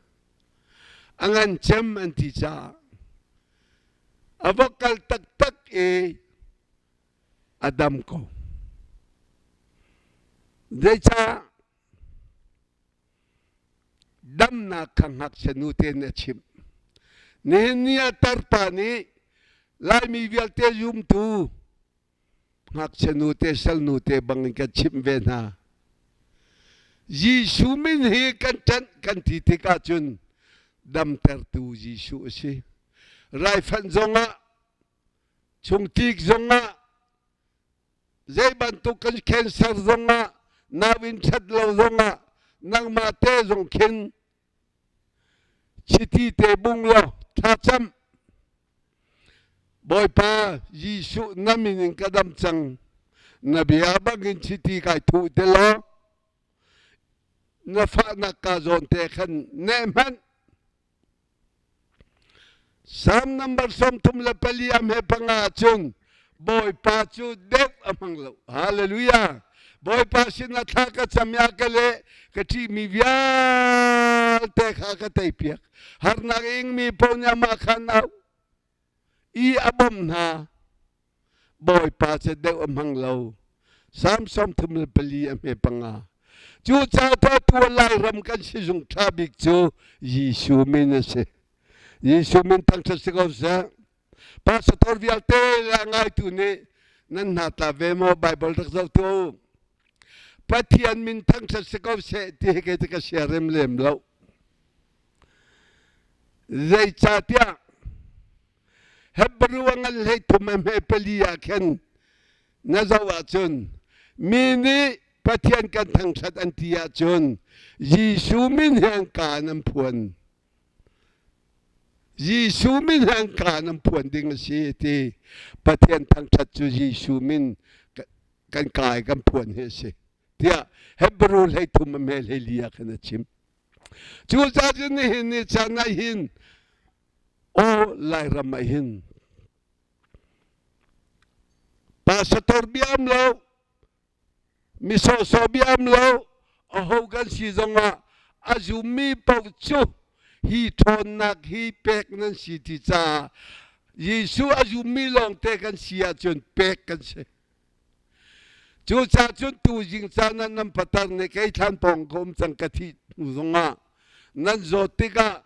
A ngan cem an ti caah a va kal taktak i a dam ko. Zeicah? Damnak kha ngakchia nu te nih a chimh. Nihin ni ah tarpa nih Laimi vialte zumtu ngakchia nu te salnu te bangin kan chimh ve hna. Jesuh min hi kan ṭanh kan ti tik ahcun damtertu Jesuh a si. Raifanh zongah chungtlik zongah zei bantuk kan cancer zongah nauinn ṭhat lo zongah nangmah te zong khin chiti te bung law thlacam Bawipa Jesuh na min in ka dam cang na bia bangin chiti kai thuh te law na fahnak ka zawn te khan neh hmanh Salm number 34 a hme panga ahcun Bawipa cu deuh a hmang lo. Hallelujah. Bawipa sinah thla ka cam i a ka leh ka ṭihmi vialte kha ka teipiak. Harnak ingmi paoh nih amah khan au i a bawmh hna. Bawipa cu deuh a hmang lo. Salm 34 a hme panga. Cucaah tu Lairam kan sizung ṭha bik cu Jesuh min a si. Jesuh min thangṭhat si ko seh. Pastor vialte le a ngaitu nih nan hna tla ve maw Bible rak zoh tuah u. Pathian min thangṭhat si ko seh ti hi kei ka siarem lem lo. Zeicahtiah Hebrew a ngan hlei thum a hme pali ah khin na zoh ahcun mi nih Pathian kan thangṭhat an ti ahcun Jesuh min he an ka in an phuan. Jesuh min he an ka in an phuan ding a si ti Pathian thangṭhat cu Jesuh min kan ka i kan phuan hi a si tiah Hebrew hlei thum a hme hlei li ah khan a chim. Cucaah cun nihin ni caan ah hin aw Lairam ah hin pastor bia um lo mi sawhsawh bia um lo aho kan si zongah a zummi paoh cu hi ṭhawnnak hi pek nan si ti caah Jesuh a zummi lawngte kan si ahcun pek kan si. Cucaah cun tuzing caan ah nan patar nih kei thlan pawng ka um cang ka thih hnu zongah nan zawt tikah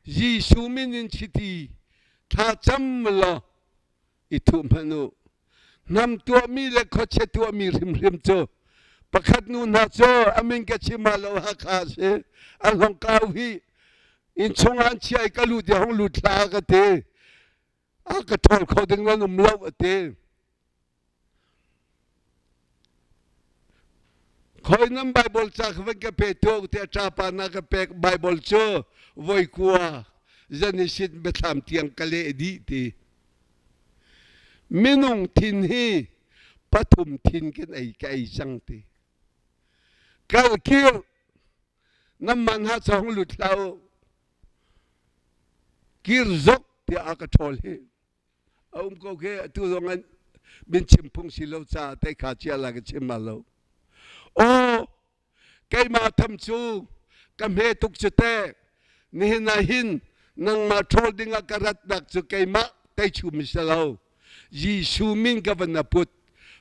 Jesuh min in chiti thla cam law i thuh hmanh u. Hnam tuahmi le khuachia tuahmi hrimhrim cu pakhat nu hna cu a min ka chim ah lo Hakha a si. An hong kau hi inn chungah an chia i ka lut i hong lut hlah ka ti. A ka ṭhawl kho ding nan um lo a ti. Khoi nan Bible ca kha van ka pe tuah tiah ṭapa na ka pek Bible cu voi kua zan i sit biathlam tiang ka leh dih ti. Minung thin hi pathum thin kan ei ka ei cang ti. Kal kir nan man ha chong lut hlah u. Kir zok tiah a ka ṭhawl hi. A um ko khi atu zong an min chim phung si lo caah te kha chia la ka chim ma lo. Aw keimah tham cu ka hme tuk cu teh nihin ah hin nangmah ṭhawl dingah ka ratnak cu keimah teichum si lo. Jesuh min ka van a put.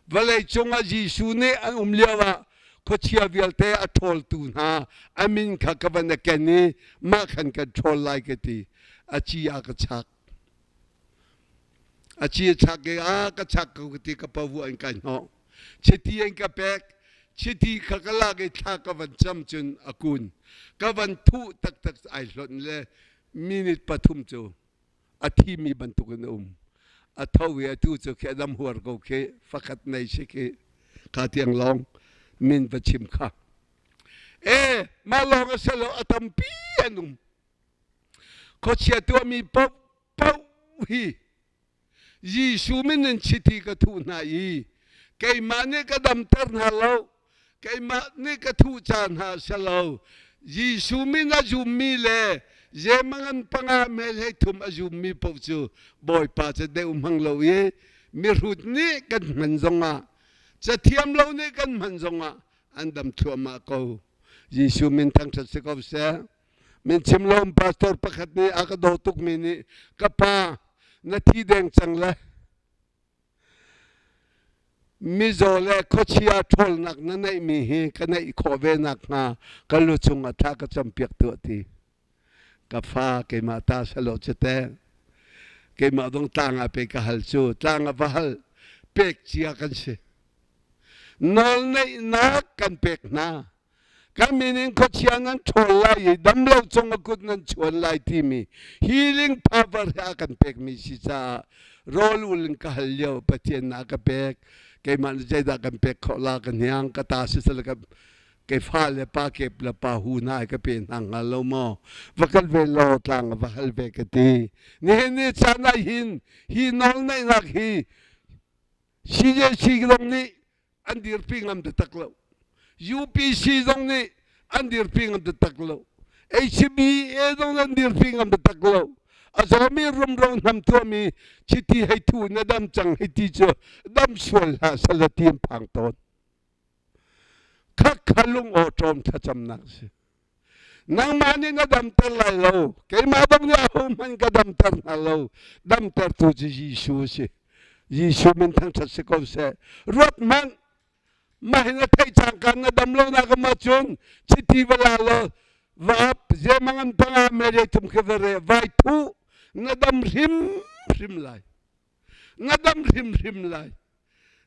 Vawlei cungah Jesuh nih an um lio ah khuachia vialte a ṭhawltu hna a min kha ka van a ken i mah khan kan ṭhawl lai ka ti. A ci a ka chak. A ci a chak i a ka chak ko ka ti ka pavu an ka hnawh. Chiti an ka pek. Chiti kha ka lak i thla ka van cam cun a kun. Ka van thuh taktak ai hlonh le minute pathum cu a thimi bantukin a um. A tho i atu cu khi a dam huar ko khi fakhat nei si khi kha tiang lawng min va chim kha. E mah lawng a si lo a tampi an um. Khuachia tuahmi paoh paoh hi Jesuh min in chiti ka thuh hna i keimah nih ka damter hna lo keimah nih ka thuh ca hna si lo Jesuh min a zummi le zemangan panga mel hei thum a zummi paoh cu Bawipa cu deuh hmang lo i mihrut nih kan hman zongah cathiam lo nih kan hman zongah an dam thluahmah ko Jesuh min thangṭhat si ko seh Min chim lo pastor pakhat nih a ka daw tukmi nih ka pa na thi deng cang le. Mizaw le khuachia ṭhawlnak na neihmi hi ka neih khawh ve nakhnga ka lu cungah thla ka campiak tuah ti. Ka fa keimah ta selaw cite keimah zong tlang ah pe ka hal cu tlang ah va hal pek cia kan si. Nawlneihnak kan pek hna. Kan min in khuachia nan ṭhawl lai i damlo cung a kut nan chuan lai timi healing power he a kan pekmi si caah rawl ul in ka hal lio Pathian na ka pek. Keimah nih zeidah kan pek khawh la ka hniang ka ta sisal ka ke fa le pa kep le pa hu hna ka pe hna hnga lo maw va kal ve law tlang va hal ve ka ti nihin ni caan ah hin hi nawlneihnak hi CJC zong nih an dirpi ngam taktak lo. UPC zong nih an dirpi ngam taktak lo. HBA zong an dirpi ngam taktak lo. A zawmi rumro hnam tuahmi chiti hei thu na dam cang hei ti cu dam sual hlah sala ti an phang tawn. Khak kha lung aw ṭawm thlacamnak si. Nangmah nih na damter lai lo. Keimah bang nih ahohmanh ka damter hna lo. Damtertu cu Jesuh a si. Jesuh min thangṭhat si ko seh. Ruat hmanh. Mah hi na theih cangka na dam lonak um ahcun chiti va la law va ap zemang an panga mere thum khi va re vai thu na dam hrimhrim lai. Na dam hrimhrim lai.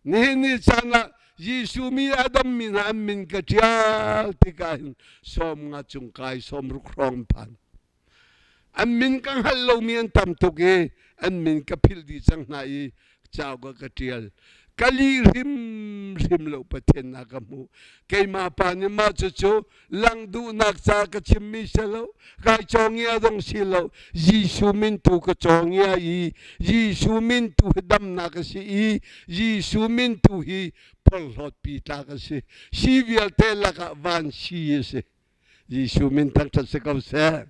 Nihin ni caan ah Jesuh mi a dammi hna an min ka ṭial tikah hin 50 cung kai 60 hrawng phan. An min ka hngalh lomi an tam tuk i an min ka philh dih cang hna i cauk ah ka ṭial. Ka lih hrimhrim lo Pathian na ka hmuh. Keimah pa nih mah cucu lang duhnak ca ka chimmi si lo kai cawngia zong si lo Jesuh min tu ka cawngia i Jesuh min tu hi damnak a si i Jesuh min tu hi porhlawt pi tlak a si si vialte lakah van si a si Jesuh min thangṭhat si ko seh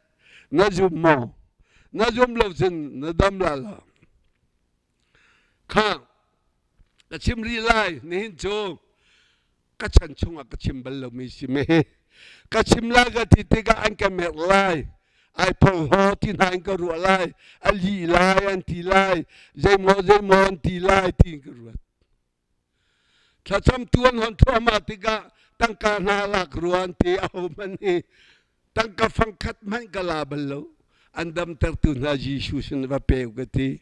na zum maw na zum lo cun na dam la lo kha ka chim rih lai nihin cu ka chan chungah ka chim bal lomi si me ka chim lai ka ti tikah an ka merh lai ai phorhlaw ti hna in ka ruah lai a lih lai an ti lai zeimaw zeimaw an ti lai tiin ka ruat thlacam tu an hon thluahmah tikah tangka hna lak rua an ti ahohmanh hi Tangka fangkhat hmanh ka la bal lo. An damtertu hna Jesuh sin va pe ka ti.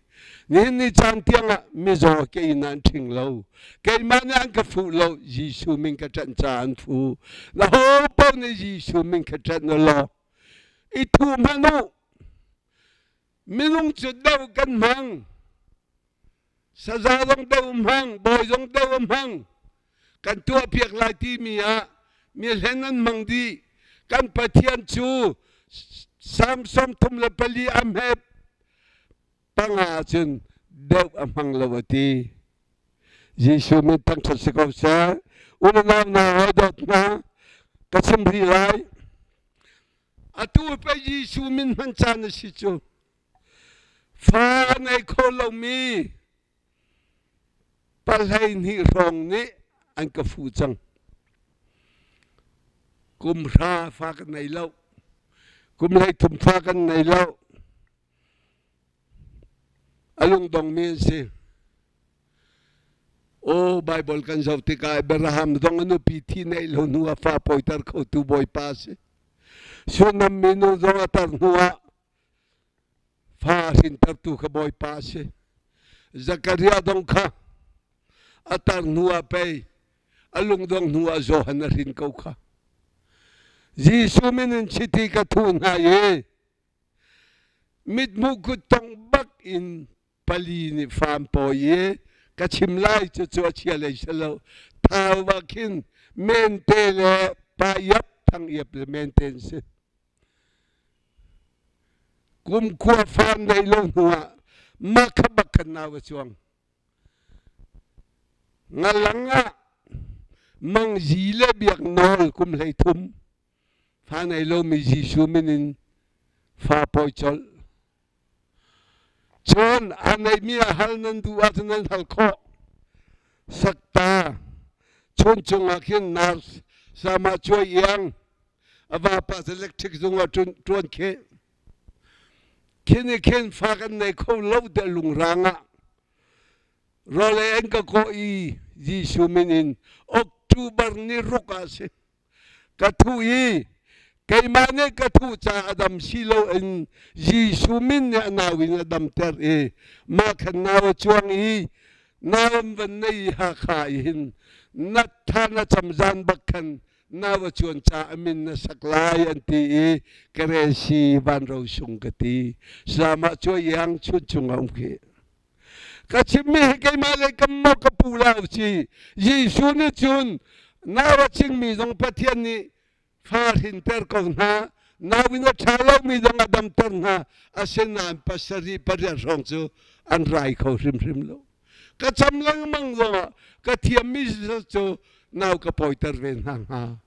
Nihin ni caan tiangah mizaw ke in an ṭhing lo. Keimah nih an ka fuh lo. Jesuh min ka ṭanh caah an fu. Na ho paoh nih Jesuh min ka ṭanh u law i thuh hmanh u. Minung cu doh kan hmang. Saza zong doh hmang, bawi zong doh hmang. Kan tuahpiak lai timi ah mi hlen an hmang dih. Kan Pathian cu Salm 34 a hmet panga ahcun deuh a hmang lo a ti. Jesuh min thangṭhat si ko seh. Unau hna, hawi hna, ka chim rih lai. Atu pei Jesuh min hman caan a si cu. Fa a ngei kho lomi 12 hrawng nih an ka fuh cang. Kum hra fa kan nei lo. Kum 13 fa kan nei lo. A lungdongmi an si. Aw Baibal kan zoh tikah Abraham zong a nupi thi neih lo hnu ah fa pawiter khotu Bawipa a si. Sunam minu zong a tar hnu ah fa hrintertu kha Bawipa a si. Zakaria zong kha a tar hnu ah pei a lungdong hnu ah Johan a hrin ko kha. Jesuh min in chiti ka thu hna i mithmuh kuttongh bak in pali nih faam pawi i ka chim lai cucu a chia lei si lo thau ah khin mente le pa iap thang iap le mente an si kumkhua faam nei lo hnu ah mah kha bak khan nau a cuang ngalang ah mangzi le biak nawl kum 13 fa nei lomi Jesuh min in fa pawi colh Cun a ngeihmi ah hal nan duh ahcun nan hal khawh. Sakta chuncung ah khin nurse sama cuai iang a vapa electric zung ah ṭuan khi. Khi nih khin fa kan nei kho lo te lungrang ah rawlei an ka kawh i. Jesuh min in October ni ruk ah si. Ka thu i keimah nih ka thuh caah a dam si loin Jesuh min nih a nau in a damter i mah khan nau a cuang i nau an van nei i Hakha i hin na tha na cam zan bak khan nau a cuan caah a min na sak lai an ti i ka resi van ro sung ka ti Zamah cuai iang chun chung a um khi. Ka chimmi hi keimah le ka maw ka pu la si. Jesuh nih cun nau a chingmi zong Pathian nih fa hrinter ko hna. Nau in a ṭha lomi zong a damter hna. Asinain pasarih pariat hrawng cu an rai kho hrimhrim lo. Ka cam lengmang zongah ka thiammi cu nau ka pawiter ve hna hnga.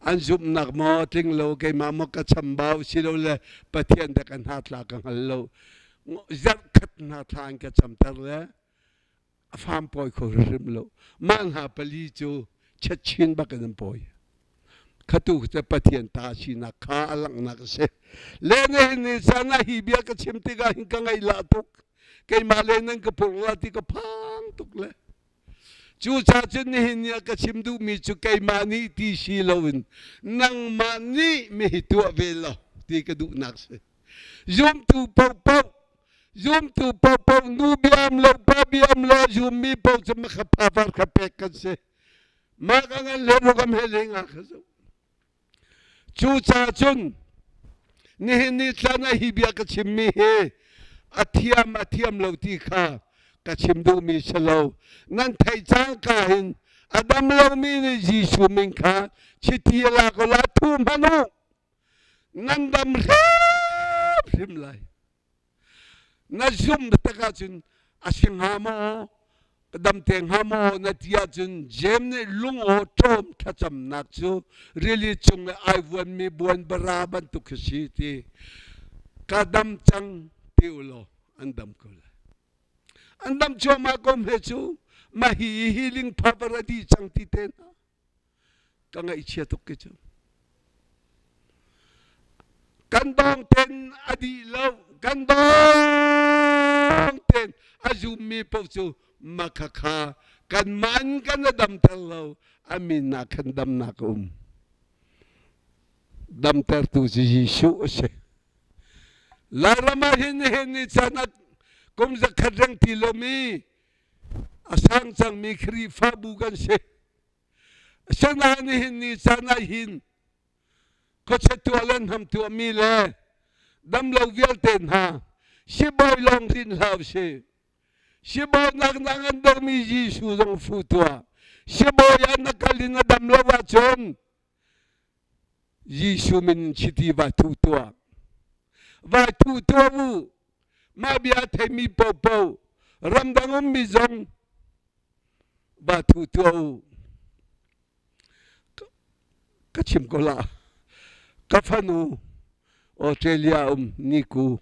An zumhnak maw tling lo keimah maw ka chambau silole Pathian dah ka hna tla ka hngal lo. Zarh khat hna thla an ka camter le a fam pawi kho hrimhrim lo. Mah hna pali cu chatchin bak in an pawi. Khatu cu Pathian ta sinak kha a langhnak a si. Le nihin ni caan ah hi bia ka chim tikah hin ka ngaihlah tuk. Keimah le nan ka purh la ti ka phang tuk le. Cucaah cun nihin ni ah ka chim duhmi cu keimah nih ti si loin nangmah nih mi hi tuah ve law ti ka duhnak si. Zumtu paohpaoh zumtu paohpaoh nu biam lo pa biam lo zummi paoh cu makha phavar kha pek kan si. Mah ka ngan le rukam he lengah kha zoh. Cucaah cun nihin ni caan ah hi bia ka chimmi hi a thiam a thiam lo ti kha ka chim duhmi si lo. Nan theih cangka hin a dam lomi nih Jesuh min kha chiti a lak la thu hmanh u. Nan dam hrimhrim lai. Na zumh tak ahcun a si hnga maw ka dam te hnga maw na ti ahcun Jeim nih lungaw ṭawm thlacamnak cu rili cung i ai vuanmi buanbara bantuk khi si ti ka dam cang ti u law an dam ko lai. An dam cuahmah ko hme cu mah hi healing power a dih cang ti te hna. Ka ngaihchia tuk ki cu. Kan dawng ten a dih lo, kan dawng ten a zummi paoh cu makhakha kan man kan a damter lo, a min ah khan damnak a um. Damtertu cu Jesuh a si. Lairam ah hin nihin ni caan ah kum zakhat reng ti lomi a sang cangmi Khrihfabu kan si. Asinain nihin ni caan ah hin khuachia tuah le hnam tuahmi le damlo vialte hna sibawi lawng rin hlah usih. Sibawi nak na ngan deuhmi Jesuh zong fu tuah. Sibawi ah na kal in a dam lo ahcun Jesuh min in chiti vai thu tuah. Vai thu tuah u. Mah bia a theimi paohpaoh ramdang ummi zong va thu tuah u. Ka chim ko la. Ka fanu Australia um niku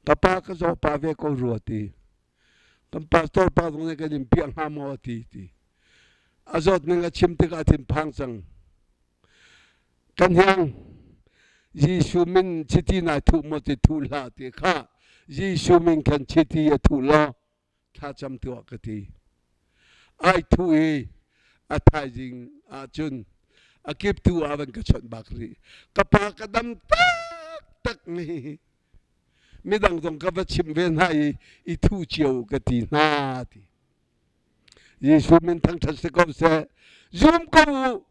ka pa ka zaw pa ve ko rua ti. Kan pastor pa zong nih kan in piah hnga maw ti ti. A zawt ning a chim tikah thin phang cang. Kan hiang Jesuh min chiti nai thuh maw ti thuh hlah ti kha Jesuh min khan chiti a thuh law thlacam tuah ka ti. Ai thuh i a thaizing ahcun a kiptu ah van ka chawnh bak rih. Ka pa ka dam taktak ni. Midang zong ka va chimh ve hna i i thu cio ka ti hna ti. Jesuh min thangṭhat si ko seh. Zum ko u.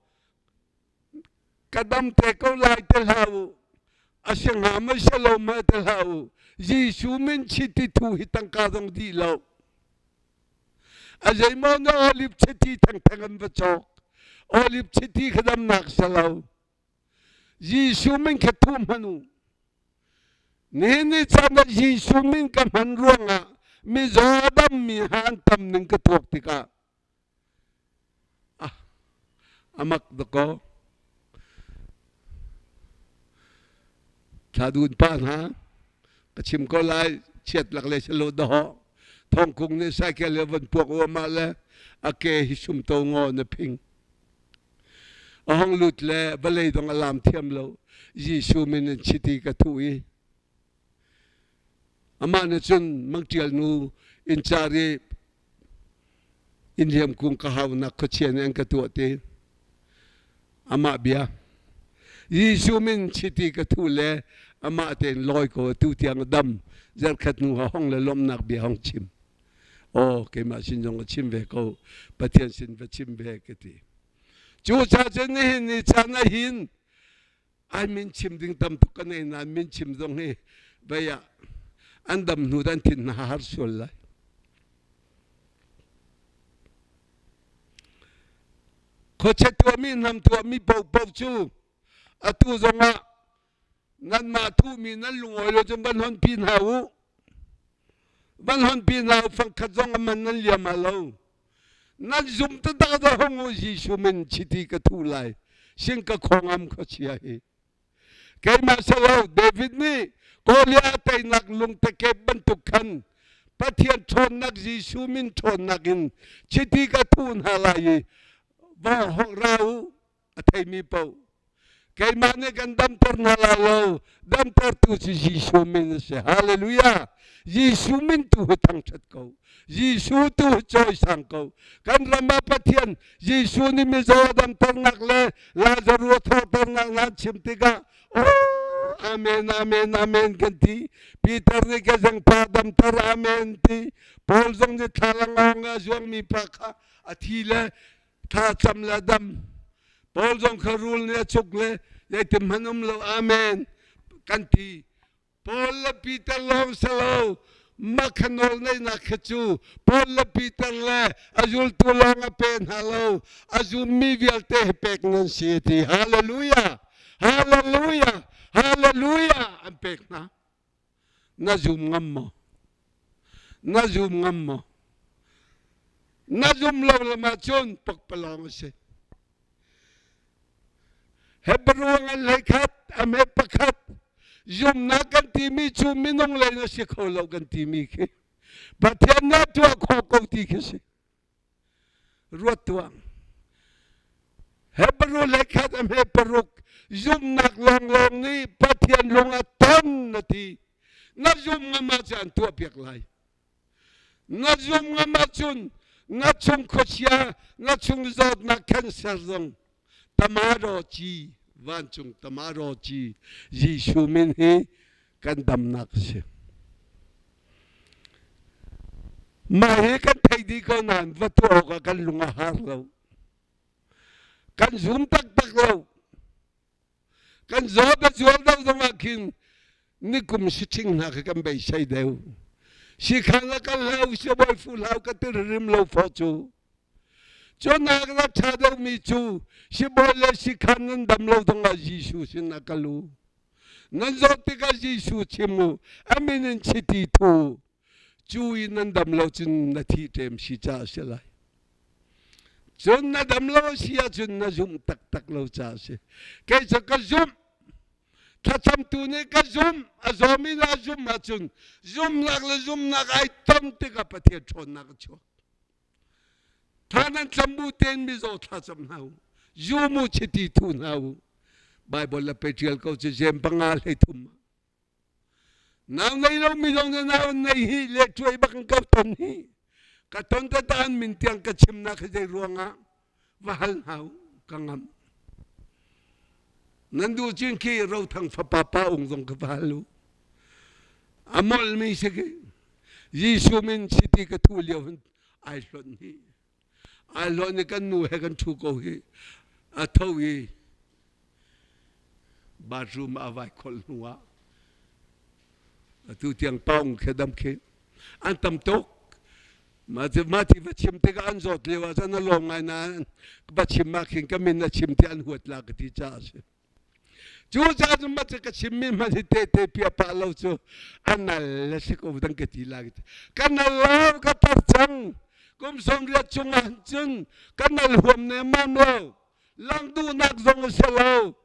Ka dam te ko lai te hlah u. A si hnga maw si lo maw te hlah u. Jesuh min chiti thu hi tangka zong dih lo. A zeimaw na olive chiti thengtheng an va cawk. Olive chiti kha damnak si lo. Jesuh min kha thu hmanh u. Nihin ni caan ah Jesuh min ka hman ruangah mizaw a dammi hna an tam ning ka tuak tikah ah, a mak dakaw. Thla dun pa hna ka chim ko lai chiat lak le salo dawh thongkung nih cycle le van puak uamah le a ke hi sum to ngaw na phing A hung lut le vawlei dong a lam thiam lo. Jesuh min in chiti ka thuh i amah nih cun mangṭial nu inncar i In liam kung ka haunak khuachia nih an ka tuah te. Amah bia. Jesuh min chiti ka thu le amah tein lawi ko tu tiang dam zarkhat hnu ha hong le lawmhnak bia hong chim. Aw keimah sin zong ka chim ve ko Pathian sin va chim ve ka ti. Cu ca cun nihin ni caan ah hin ai min chim ding tam tuk ka nei nain min chim zong hi vei ah an dam hnu dan thin hna har sual lai. Khuachia tuahmi hnam tuahmi paohpaoh cu atu zongah nanmah thuhmi nan lungawi lo cun van honpi hna u. Van honpi hna u fangkhat zong a man nan liam ah lo. Nan zum taktak da hong u Jesuh min chiti ka thuh lai. Sing ka khongam khuachia hi. Keimah silo David nih Goliath teinak lungtekep bantuk khan Pathian ṭhawnnak Jesuh min ṭhawnnak in chiti ka thuh hna lai i va hawk ra u a theimi paoh keimah nih kan damter hna lai lo damtertu cu Jesuh min a si hallelujah Jesuh min tu hi thangṭhat ko Jesuh tu hi cawisang ko kan ram ah Pathian Jesuh nih mizaw a damternak le Lazaruh a thawhternak hna chim tikah oh amen amen amen kan ti Peter nih ka zengpa damter amen ti Paul zong nih thlalangawng a zuangmi pa kha a thi le thla cam le dam Paul zong kha rul nih a chuk le zeitin hmanh um lo amen kan ti Paul le Peter lawng si lo makha nawl neihnak kha cu Paul le Peter le a zultu lawng a pe hna lo a zummi vialte hi pek nan si ti hallelujah hallelujah hallelujah an pek hna na zum ngam maw na zum ngam maw na zum lo lam ahcun pakpalawng a si Hebrew ngan hlei khat a me pakhat zumnak kan timi cu minung lei na si kho lo kan timi khi Pathian nih tuah khawh ko ti khi si ruat tuah Hebrew hlei khat a hme paruk zumnak lawnglawng nih Pathian lung a ton na ti na zum ngam ahcun an tuahpiak lai na zum ngam ahcun na chung khuachia na chung zawtnak cancer zong tamaro ci vancung tamaro ci Jesuh min hi kan damnak a si mah hi kan theih dih ko nain va tuah awkah kan lung a har lo kan zum taktak lo kan zaw ka zual deuh zongah khin nikum si ṭhing hna kha kan beisei deuh sikhan la kan hlau sibawi fu hlau ka ti rim lo fo cu cunak la ṭha deuhmi cu sibawi le sikhan nan dam lo zongah Jesuh sin a kal u nan zawt tikah Jesuh chim u a min in chiti thu cu i nan dam lo cun na thi ṭem si ca a si lai cun na dam lo si ahcun na zumh taktak lo ca a si kei cu ka zumh thlacamtu nih ka zumh a zawmi nih a zumh ahcun zumhnak le zumhnak ai ton tikah Pathian ṭhawnnak a chuak thla nan cam bu tein mizaw thla cam hna u zum u chiti thu hna u Bible le pe ṭial ko cu jem panga hlei thum Nau nei lomi zong nih nau an nei hi le cuai bak in ka ton hi. Ka ton tata an min tiang ka chimnak hi zei ruangah va hal hna u ka ngamh. Nan duh cin khi Rothang fapa pa ung zong ka va hal u. A molhmi si khi Jesuh min chiti ka thu lio hin ai hlonh hi. Ai hlonh i kan nu he kan thu ko hi. A tho i bathroom a vai kholh hnu ah atu tiang paung khi dam khi an tam tuk mah ti va chim tikah an zawt lio ah cun a lawm ngai nain va chim ah khin ka min a chim ti an huat la ka ti caah a si cu caah cun mah cu ka chimmi hmanh hi tehte pia pah lo cu a nal le si ko dang ka ti la ka nal lo ka tar cang kum 80 chungah cun ka nal huam nemmam lo lang duhnak zong a si lo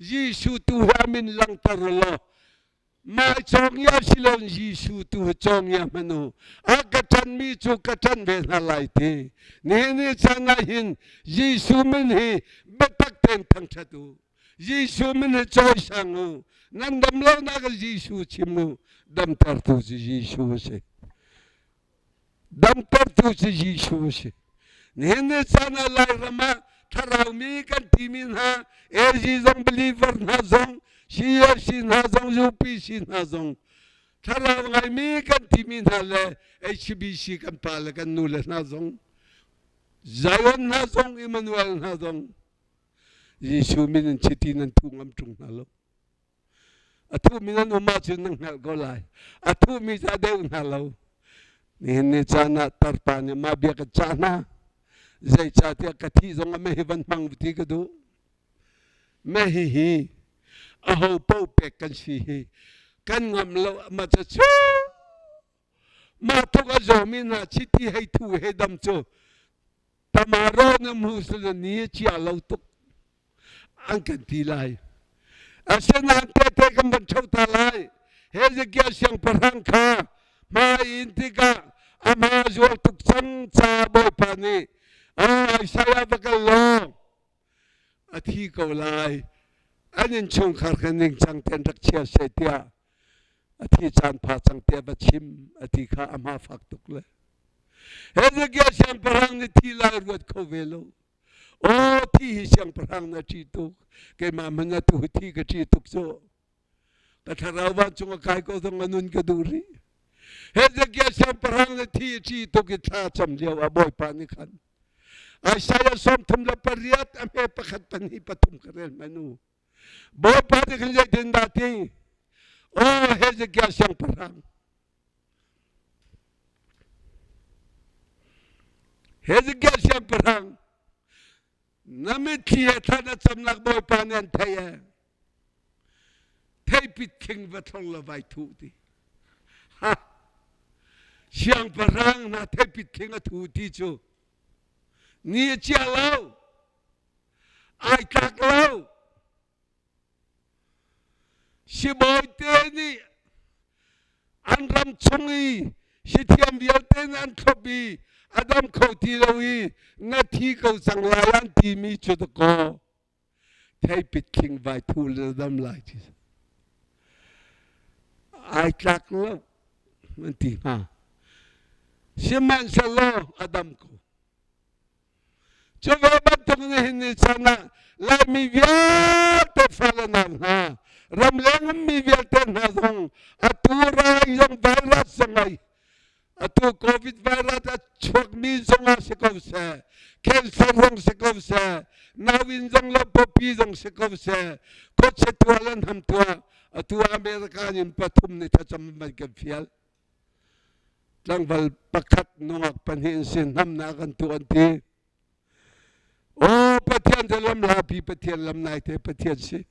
Jesuh tu hi a min langhter law mah cawngia si lo Jesuh tu hi cawngia hmanh u a ka ṭanmi cu ka ṭan ve hna lai ti nihin ni caan ah hin Jesuh min hi biatak tein thangṭhat u Jesuh min hi cawisang u nan dam lonak Jesuh chim u damtertu cu Jesuh a si damtertu cu Jesuh a si. Nihin ni caan ah Lairam ah thlarau mi kan timi hna AG zong believer hna zong CFC hna zong UPC hna zong thlarau ngaimi kan timi hna le HBC kan pa le kan nu le hna zong Zion hna zong Emmanuel hna zong Jesuh min in chiti nan thu ngam ṭung hna lo. A thumi nan um ahcun nan hngalh ko lai. A thumi cu a deuh hna lo. Nihin ni caan ah tarpa nih mah bia ka cah hna. Zeicahtiah ka thih zong ah mei hi van hmang ti ka duh. Mei hi hi aho paoh pek kan si hi kan ngam lo mah cu mah tluk a zawmi hna chiti hei thu hei dam cu tamaro na mu ni chia lo tuk an kan ti lai. Asinain tehte kan van ṭho ta lai. Hezekiah siangpahrang kha hmai in tikah a hma zual tuk cang ca Bawipa nih Isaiah va kal law a thi ko lai. An innchungkhar kha ningcang tein rak chia seh tiah a thi caan pha cang tiah va chim a ti kha a hma fak tuk le. Hezekiah siangpahrang nih thi lai ruat kho ve lo. Aw thi hi siangpahrang na ṭih tuk keimah hmanh atu hi thi ka ṭih tuk cu ka thlarau vancung a kai ko zong a nun ka duh rih Hezekiah siangpahrang na thi a ṭih tuk i thla cam lio ah Bawipa nih khan Isaiah 38 a hme pakhat pahnih pathum ka rel hmanh u Bawipa nih khan zeitindah ti Aw Hezekiah siangpahrang Hezekiah siangpahrang na mitthli he thla na camnak Bawipa nih an theih ee. Theipit thing va thlong la vai thuh ti. Ha! Siangpahrang hna theipit thing a thu ti cu ni a chia lo, ai tlak lo. Sibawi nih an ram chung i sithiam vialte nih an thlop i a dam kho ti lo i na thi ko cang lai an timi cu dakaw theipit khing vai thu le dam lai ti ai tlak lo an ti hnga sihmanhsehlaw a dam ko Cu ve bantuk nihin ni chan ah Laimi vialte fale nau hna, ramleng ummi vialte hna zong atu rai zong virus zong ai atu COVID virus a chuakmi zong ah si ko seh, cancer zong si ko seh, nauinn zong le pawpi zong si ko seh, khuachia tuah le hnam tuah, atu America in pathum nih thlacam man kan fial. Tlangval pakhat nungak pahnih in si hnamnak an tuah an ti. Aw Pathian cu lam hlapi Pathian lam naite Pathian si.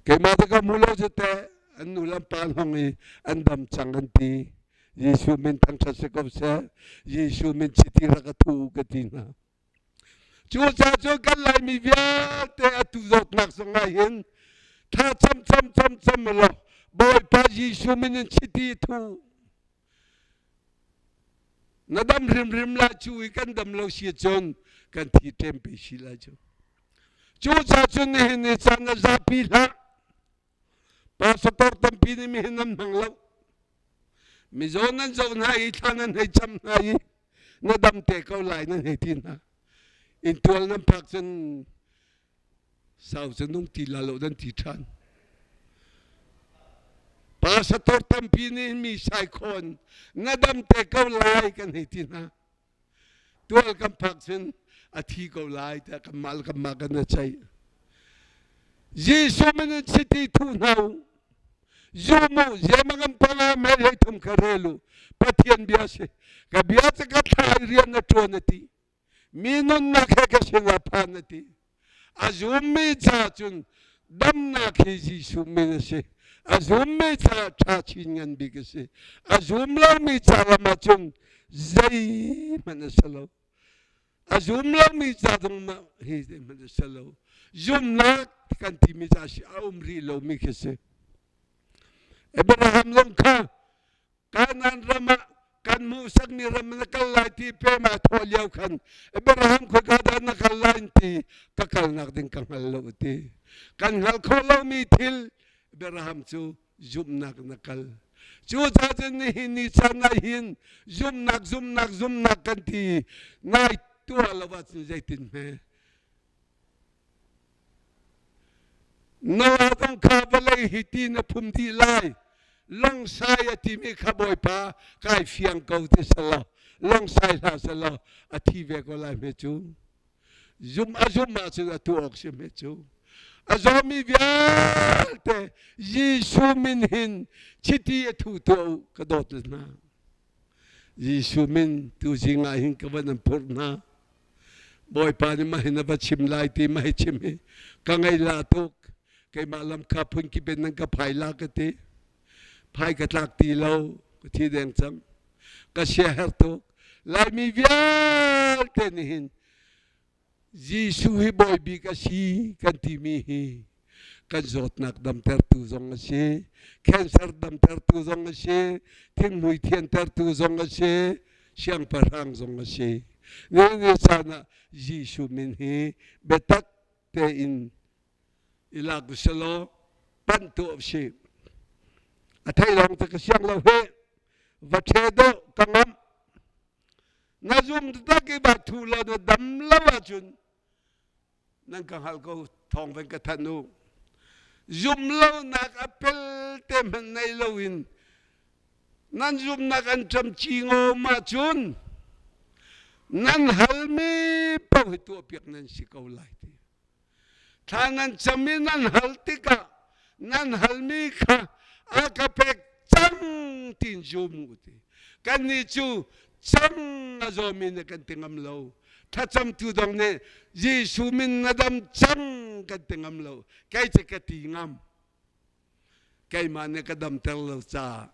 Keimah te ka hmu lo cu teh an nu lam pa hong i an dam cang an ti. Jesuh min thangṭhat si ko seh. Jesuh min chiti rak a thu ka ti hna. Cucaah cun kan Laimi vialte atu zawtnak zongah hin thla cam cam cam cam law Bawipa Jesuh min in chiti thu na dam hrimhrim lai cu i kan dam lo si cun kan thi ṭempi si lai cu. Cucaah cun nihin ni caan na zapi hlah. Pastor tampi nih mihin nan hmang lo. Mizaw nan zoh hna i thla nan hei cam hna i na dam te ko lai nan hei ti hna. Inntual nan phak cun sau cu nung ti la lo nan ti ṭhan. Pastor tampi nih mi saikhawn na dam te ko lai kan hei ti hna. Tual kan phak cun a thi ko lai tiah kanmah le kanmah kan i ceih. Jesuh min in chiti thu hna u. Zum u, ziama kan panga mel hei thum kha rel u. Pathian bia si. Ka bia cu ka thla i rian na ṭuan a ti. Mi nunnak he ka sinah phan a ti. A zummi ca cun damnak hi Jesuh min a si. A zummi ca ṭha chin ngan bik a si. A zum lomi ca lam ah cun zeihmanh a si lo. A zum lomi ca zong hi zeihmanh a si lo. Zumnak kan timi ca si a um rih lomi khi si. Abraham zong kha Kanaan ram ah kan hmuhsakmi ram na kal lai ti pem aa thawh lio khan Abraham khoika dah na kal lai ti ka kalnak ding ka hngal lo ti kan hngal khawh lomi thil Abraham cu zumhnak na kal. Cucaah cun nihin ni caan ah hin zumnak zumnak zumnak kan ti nai tuah lo ahcun zeitin hme Noah zong kha vawlei hi ti na phum dih lai. Longsai a timi kha Bawipa kai fiang ko ti selaw longsai hlah selaw a thi ve ko lai hme cu. Zum a zum ahcun a tuah awk si hme cu. A zawmi vialte Jesuh min hin chiti a thu tuah u ka dawt hna. Jesuh min tu zing ah hin ka van an phurh hna. Bawipa nih mah hin a va chim lai ti mah hi chim hi ka ngei la tuk. Keimah lam kha phun kip in nan ka phai la ka ti. Phai ka tlak ti lo, ka thi deng cang. Ka siaherh tuk. Laimi vialte nih hin Jesuh hi bawi bik a si kan timi hi kan zawtnak damtertu zong a si, cancer damtertu zong a si, thinghmui thiantertu zong a si, siangpahrang zong a si. Ni ni caan ah Jesuh min hi biatak tein i lak u selaw panh tuah u sih. A thei lawng cu ka siang lo hih. Va ṭhe dawh ka ngamh. Na zum tak i va thu law na dam lo ahcun nan ka hngalh ko thawng van ka thanh u. Zum lonak a pel te hmanh nei loin nan zumnak an ṭam ci ngawm ahcun nan halmi paoh hi tuahpiak nan si ko lai ti. Thla nan cam i nan hal tikah nan halmi kha a ka pek cang tiin zum u ti. Kannih cu cang a zawmi nih kan ti ngam lo. Thlacamtu dong nih Jesuh min na dam cang kan ti ngam lo. Kei cu ka ti ngam. Keimah nih ka damter lo caah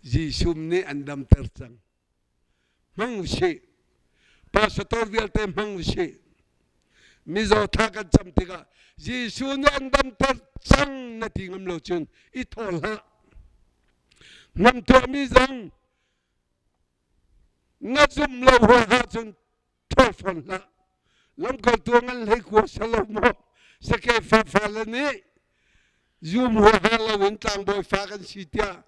Jesuh nih an damter cang. Hmang usih. Pastor vialte hmang usih. Mizaw tha kan cam tikah Jesuh nih an damter cang na ti ngam lo cun i thawl hlah. Ngam tuahmi zong na zum lo huaha cun ṭhawl fawn hlah. Lamkaltu ngan hlei kua salo maw sake fafa le nih zum huaha lo in tlangbawi fa kan si tiah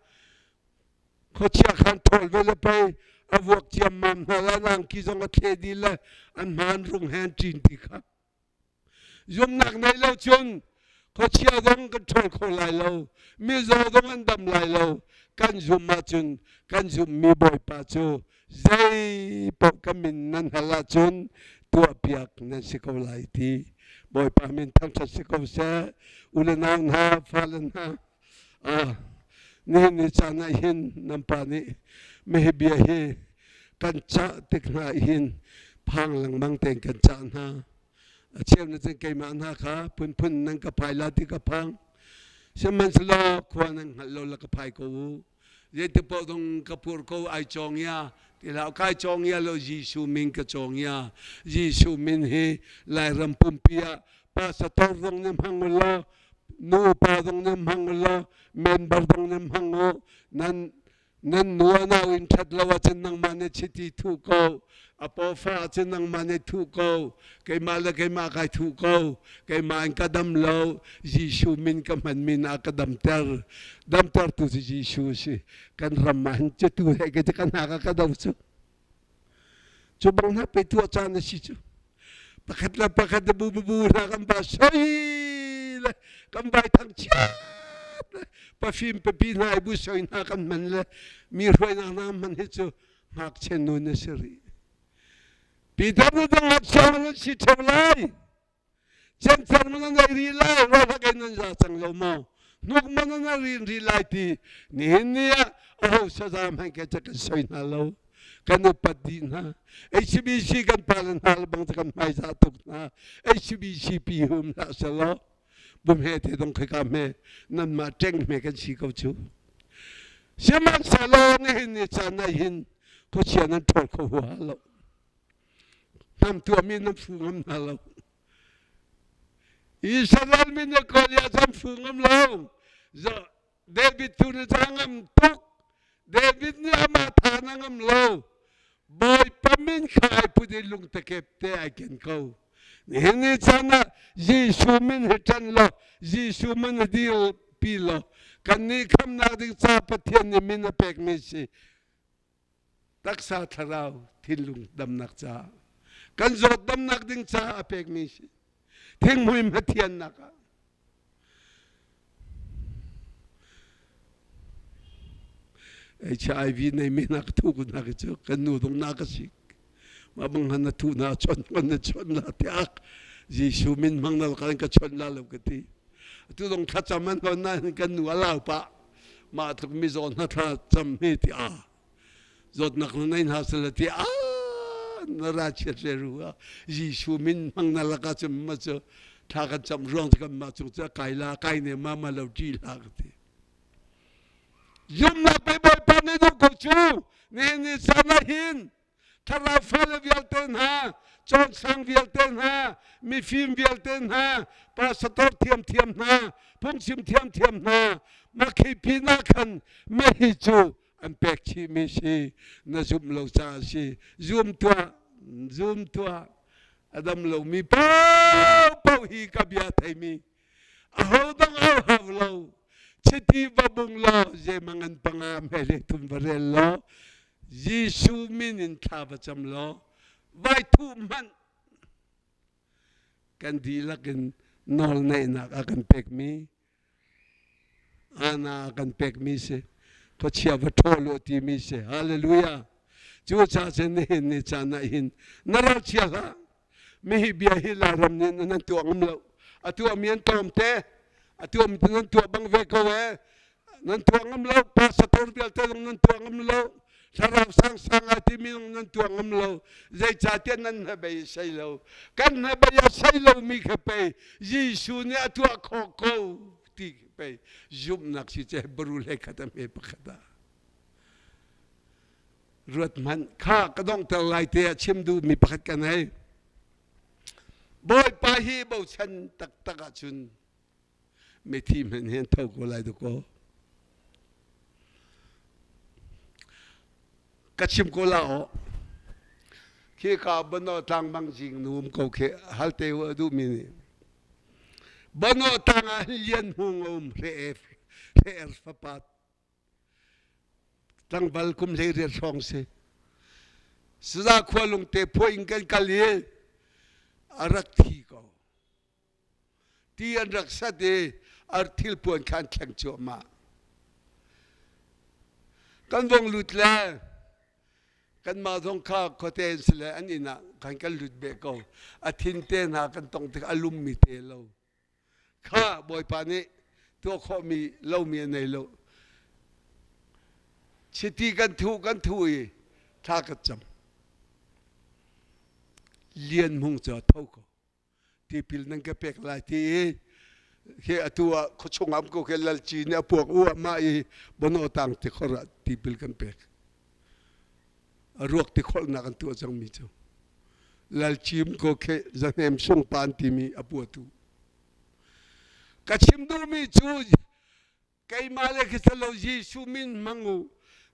khuachia khan ṭhawl ve le pei a vuak ciammam hna la nangki zong a thle dih le an hmaan rung he an ṭin ti kha. Zumnak nei lo cun khuachia zong kan ṭhawl kho lai lo, mizaw zong an dam lai lo. Kan zum ahcun kan zummi Bawipa cu zei paoh ka min nan hal ahcun tuahpiak nan si ko lai ti. Bawipa min thangṭhat si ko seh. U le nau hna, fale hna, ah nihin ni caan ah hin nan pa nih mehi bia hi kan cah tik hna hin phang lengmang tein kan cah hna. A cheu na cun keimah hna kha phunphun nan ka phai la ti ka phang. Sihmanhsehlaw khua nan hngalh lo la ka phai ko u. Zeiti paoh dong ka pur ko ai cawng ya ti hlah kai cawng ya lo Jesuh min ka cawng ya. Jesuh min hi Lairam pumpi ah pastor zong nih hmang u law nu pa zong nih hmang u law member zong nih hmang u nan nan nu a nau in ṭhat lo ahcun nangmah nih chiti thuh ko a pawfa ahcun nangmah nih thuh ko keimah le keimah kai thuh ko keimah in ka dam lo Jesuh min ka hman min ah ka damter damtertu cu Jesuh si kan ram ah hin cutu he ke kan hna ka ka do cu cu bang hna pe tuah caan a si cu pakhat le pakhat bu bu bu hna kan ba soi le kan bai thang chiat le pafim papi hna i bu soi hna kan hman le mi hruainak hna hman hi cu ngakchia nun a si rih Peter nu dang ngakchia nan si ṭheo lai Cemthar man an ei rih lai rawlhak in nan za cang lo maw hnuk man an rin rih lai ti nihin ni ah aho saza hmanh ke ca kan soi hna lo kan upat dih hna HBC kan pa le hna bang kan hmaizah tuk hna HBC pi hum hlah selaw bumhe te dong khika hme nanmah ṭeng hme kan si ko cu sihmanhsehlaw nihin ni caan ah hin khuachia nan ṭhawl kho huaha lo Hnam tuahmi nan fu ngam hna lo. Israel mi nih Goliath an fu ngam lo. David tu nih ca ngam tuk. David nih amah tha na ngam lo. Bawipa min kha ai put i lungtakep te ai ken ko. Nihin ni caan ah Jesuh min hi ṭan law Jesuh min hi dir pi law. Kannih khamnak ding ca Pathian nih min a pekmi si. Taksa thlarau thinlung damnak caah kan zawt damnak ding caah a pekmi si. Thinghmui hmathiannak ah HIV nei mi nak thu ku nak cu kan nu dong na ka sik ma bang han na thu na chon kon na chon la tiak Jesu min mang na kan ka chon la lo ka ti tu dong thla cham an hon na kan nu alau pa ma tluk mi zawn na thla cham hi ti a zawtnak na nei hna sala ti a na ra chiat re ru a Jesu min hmang na laka chum ma chu thla kan cham ruang kan ma chung cha kai la kai ne ma ma lo ti la ka ti zumnak pe Bawipa nih duh ko cu nihin ni caan ah hin thlarau fale vialte hna cawnsang vialte hna mifim vialte hna pastor thiamthiam hna phungchim thiamthiam hna makhi na khan mahi cu an pek chihmi si na zumh lo caah si zum tuah zum tuah a dam lomi paohpaoh hi ka bia theimi aho dang au hau lo chiti va bung law zemang an panga mele tum va rel law Jesuh min in thla va cam law vai thuh hmanh kan dihlak in nawl neihnak a kan pekmi ana a kan pekmi si khuachia va ṭhawl u timi si hallelujah cu caah cun nihin ni caan ah hin na ralchia hlah mihi bia hi Lairam nih nan tuah ngam lo a tuahmi an tlawm te a tuahmi nan tuah bang ve ko e nan tuah ngam lo pastor vialte zong nan tuah ngam lo thlarau sangsang a timi zong nan tuah ngam lo zeicahtiah nan hnabei a sei lo kan hnabei a sei lomi kha pei Jesuh nih a tuah khawh ko ti khi pei zumhnak si cu Hebrew hlei khat a hme pakhat ah ruat hmanh kha ka donghter lai te ah chim duhmi pakhat ka nei Bawipa hi bochan taktak ahcun mithi hmanh hi an tho ko lai dakaw ka chim ko la aw khi ka bono tlang bang jing nu um ko khi hal te u duh mi nih bono tlang ah lian hung a um hre hre er fapa tlangval kum 18 hrawng si saza khua lungte phuah in kan kal i a rak thi ko Ti an rak sat i ar thilpuan kha an thleng cuahmah. Kan vong lut le kanmah zong kha khuate in si le an inn ah khan kan lut beh ko. A thin te hna kan tong tik a lummi te lo. Kha Bawipa nih tuah khawhmi lomi a nei lo. Chiti kan thuh kan thuh i thla ka cam. Lian Hmung cu a tho ko. Tipil nan ka pek lai ti i hi atu ah khuachung am ko khi lalci nih a puak uahmah i bono tang tikhor ah tipil kan pek. A ruak tikholhnak an tuah cangmi cu lalcim ko khi zahnem sungpa an timi a puatu. Ka chim duhmi cu keimah le khi lo Jesuh min hmang u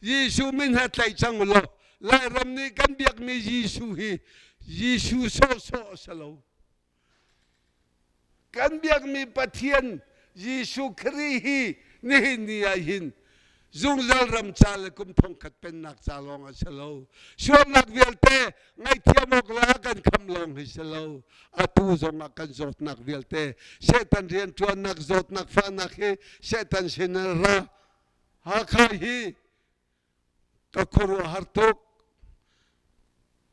Jesuh min he tlaih cang u law Lairam nih kan biakmi Jesuh hi Jesuh sawhsawh a si lo kan biakmi Pathian Jesuh Khrih hi nihin ni ah hin zungzal ram ca le kum thongkhat pennak ca lawng a si lo sualnak vialte ngaihthiam awk le a kan kham lawng hi si lo atu zong ah kan zawtnak vialte Satan rianṭuannak zawtnak fahnak hi Satan sin in ra Hakha hi ka khuaruahhar tuk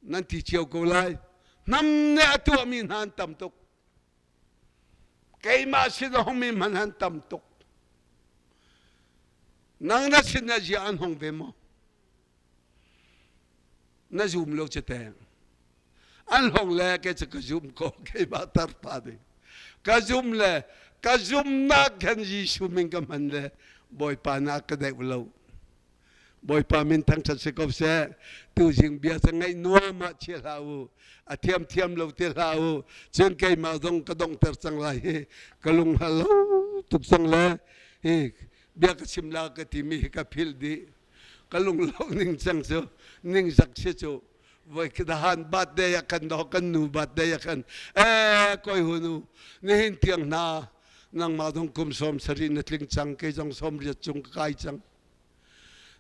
nan ti cio ko lai hnam nih a tuahmi hna an tam tuk keimah sin a hungmi hmanh an tam tuk nang na sin ah zia an hung ve maw Na zum lo cu teng. An hlong le ke cu ka zum ko keimah tarpa ding. Ka zum le ka zumnak khan Jesuh min ka hman le Bawipa na ka deuh lo. Bawipa min thangṭhat si ko seh. Tuzing bia cu ngaih nuam ah chia hlah u. A thiam thiam lo te hlah u. Cun keimah zong ka donghter cang lai hi. Ka lung hal lo tuk cang le hi bia ka chim la ka timi hi ka philh dih. Ka lunglo ning cang cu ningzak si cu voi dahan birthday ah kan do kan nu birthday ah khan ee koi hunu nihin tiang hna. Nangmah zong kum 70 na tling cang, kei zong 80 cung ka kai cang.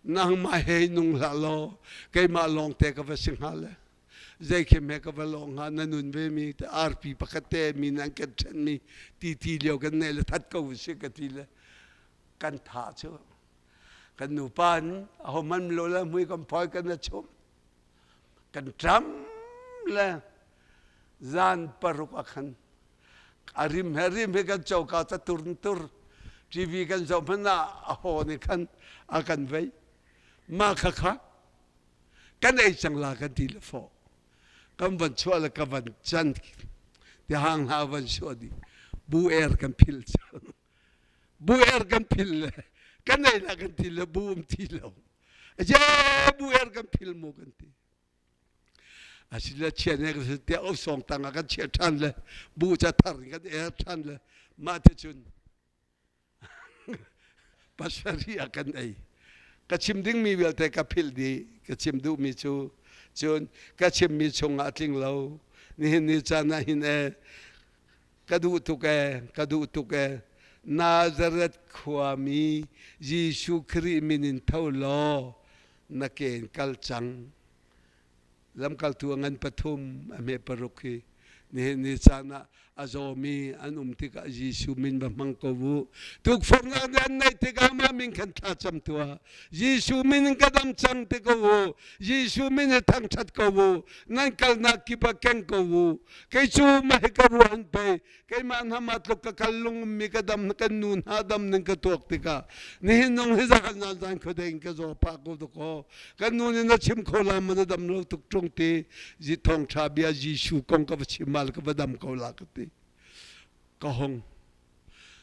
Nangmah he nung hlah law keimah lawng te ka va si hnga le zei khi me ka va lawng hnga na nun ve mi te arpi pakhat te mi nan kan ṭhen mi ti ti lio kan nei le that ko si ka ti le kan tha cu kan nupa in aho man lo le mui kan phoi kan na chum kan ṭam le zan paruk a khan a rim he rim he kan coka ta tur tur TV kan zoh hmanh ah a haw nih khan a kan vei mah kha kha kan ei cang la kan ti le fawh kan van chuah le ka van can ti hang hna van suah dih bu er kan phil cang bu er kan phil le kan ei la kan ti le bu um ti lo je bu er kan phil mu kan ti asile chia ne kan te o song tang ah kan chia than le bu cha thar kan er than le mah te cun pasari a kan ei ka chim ding mi vialte ka philh dih ka chim duh mi cu cun ka chim mi chung ah tling lo nihin ni caan ah hin e ka duh tuk e ka duh tuk e Nazareth khuami Jesuh Khrih min in tho law na ke in kal cang lamkaltu a ngan pathum a hme paruk hi nihin ni caan ah a zawmi an um tikah Jesuh min va hmang ko u tukforhnak nih an neih tikah mah min khan thla cam tuah Jesuh min in ka dam cang ti ko u Jesuh min hi thangṭhat ko u nan kalnak kip ah keng ko u kei cu mah hi ka ruah pei keimah hna mah tluk ka kal lung ummi ka dam kan nu hna dam ning ka tuak tikah nihin nung hi zahan zan zan khuadei in ka zaw pah ko tuk aw kan nu nih na chim kho la ma na dam lo tuk ṭung ti zi thawng ṭha bia Jesuh kong ka va chim mal ka va dam ko la ka ti ka hong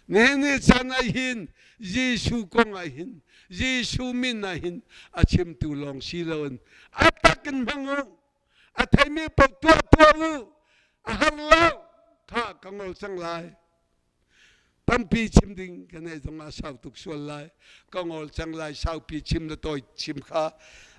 nihin ni chan ah hin Jesuh kong ah hin Jesuh min ah hin a chimtu lawng si loin a tak in hmang u a theimi paoh tuah tuah u a har lo kha ka ngol cang lai tampi chim ding ka nei zong ah sau tuk sual lai ka ngol cang lai saupi chim le tawi chim kha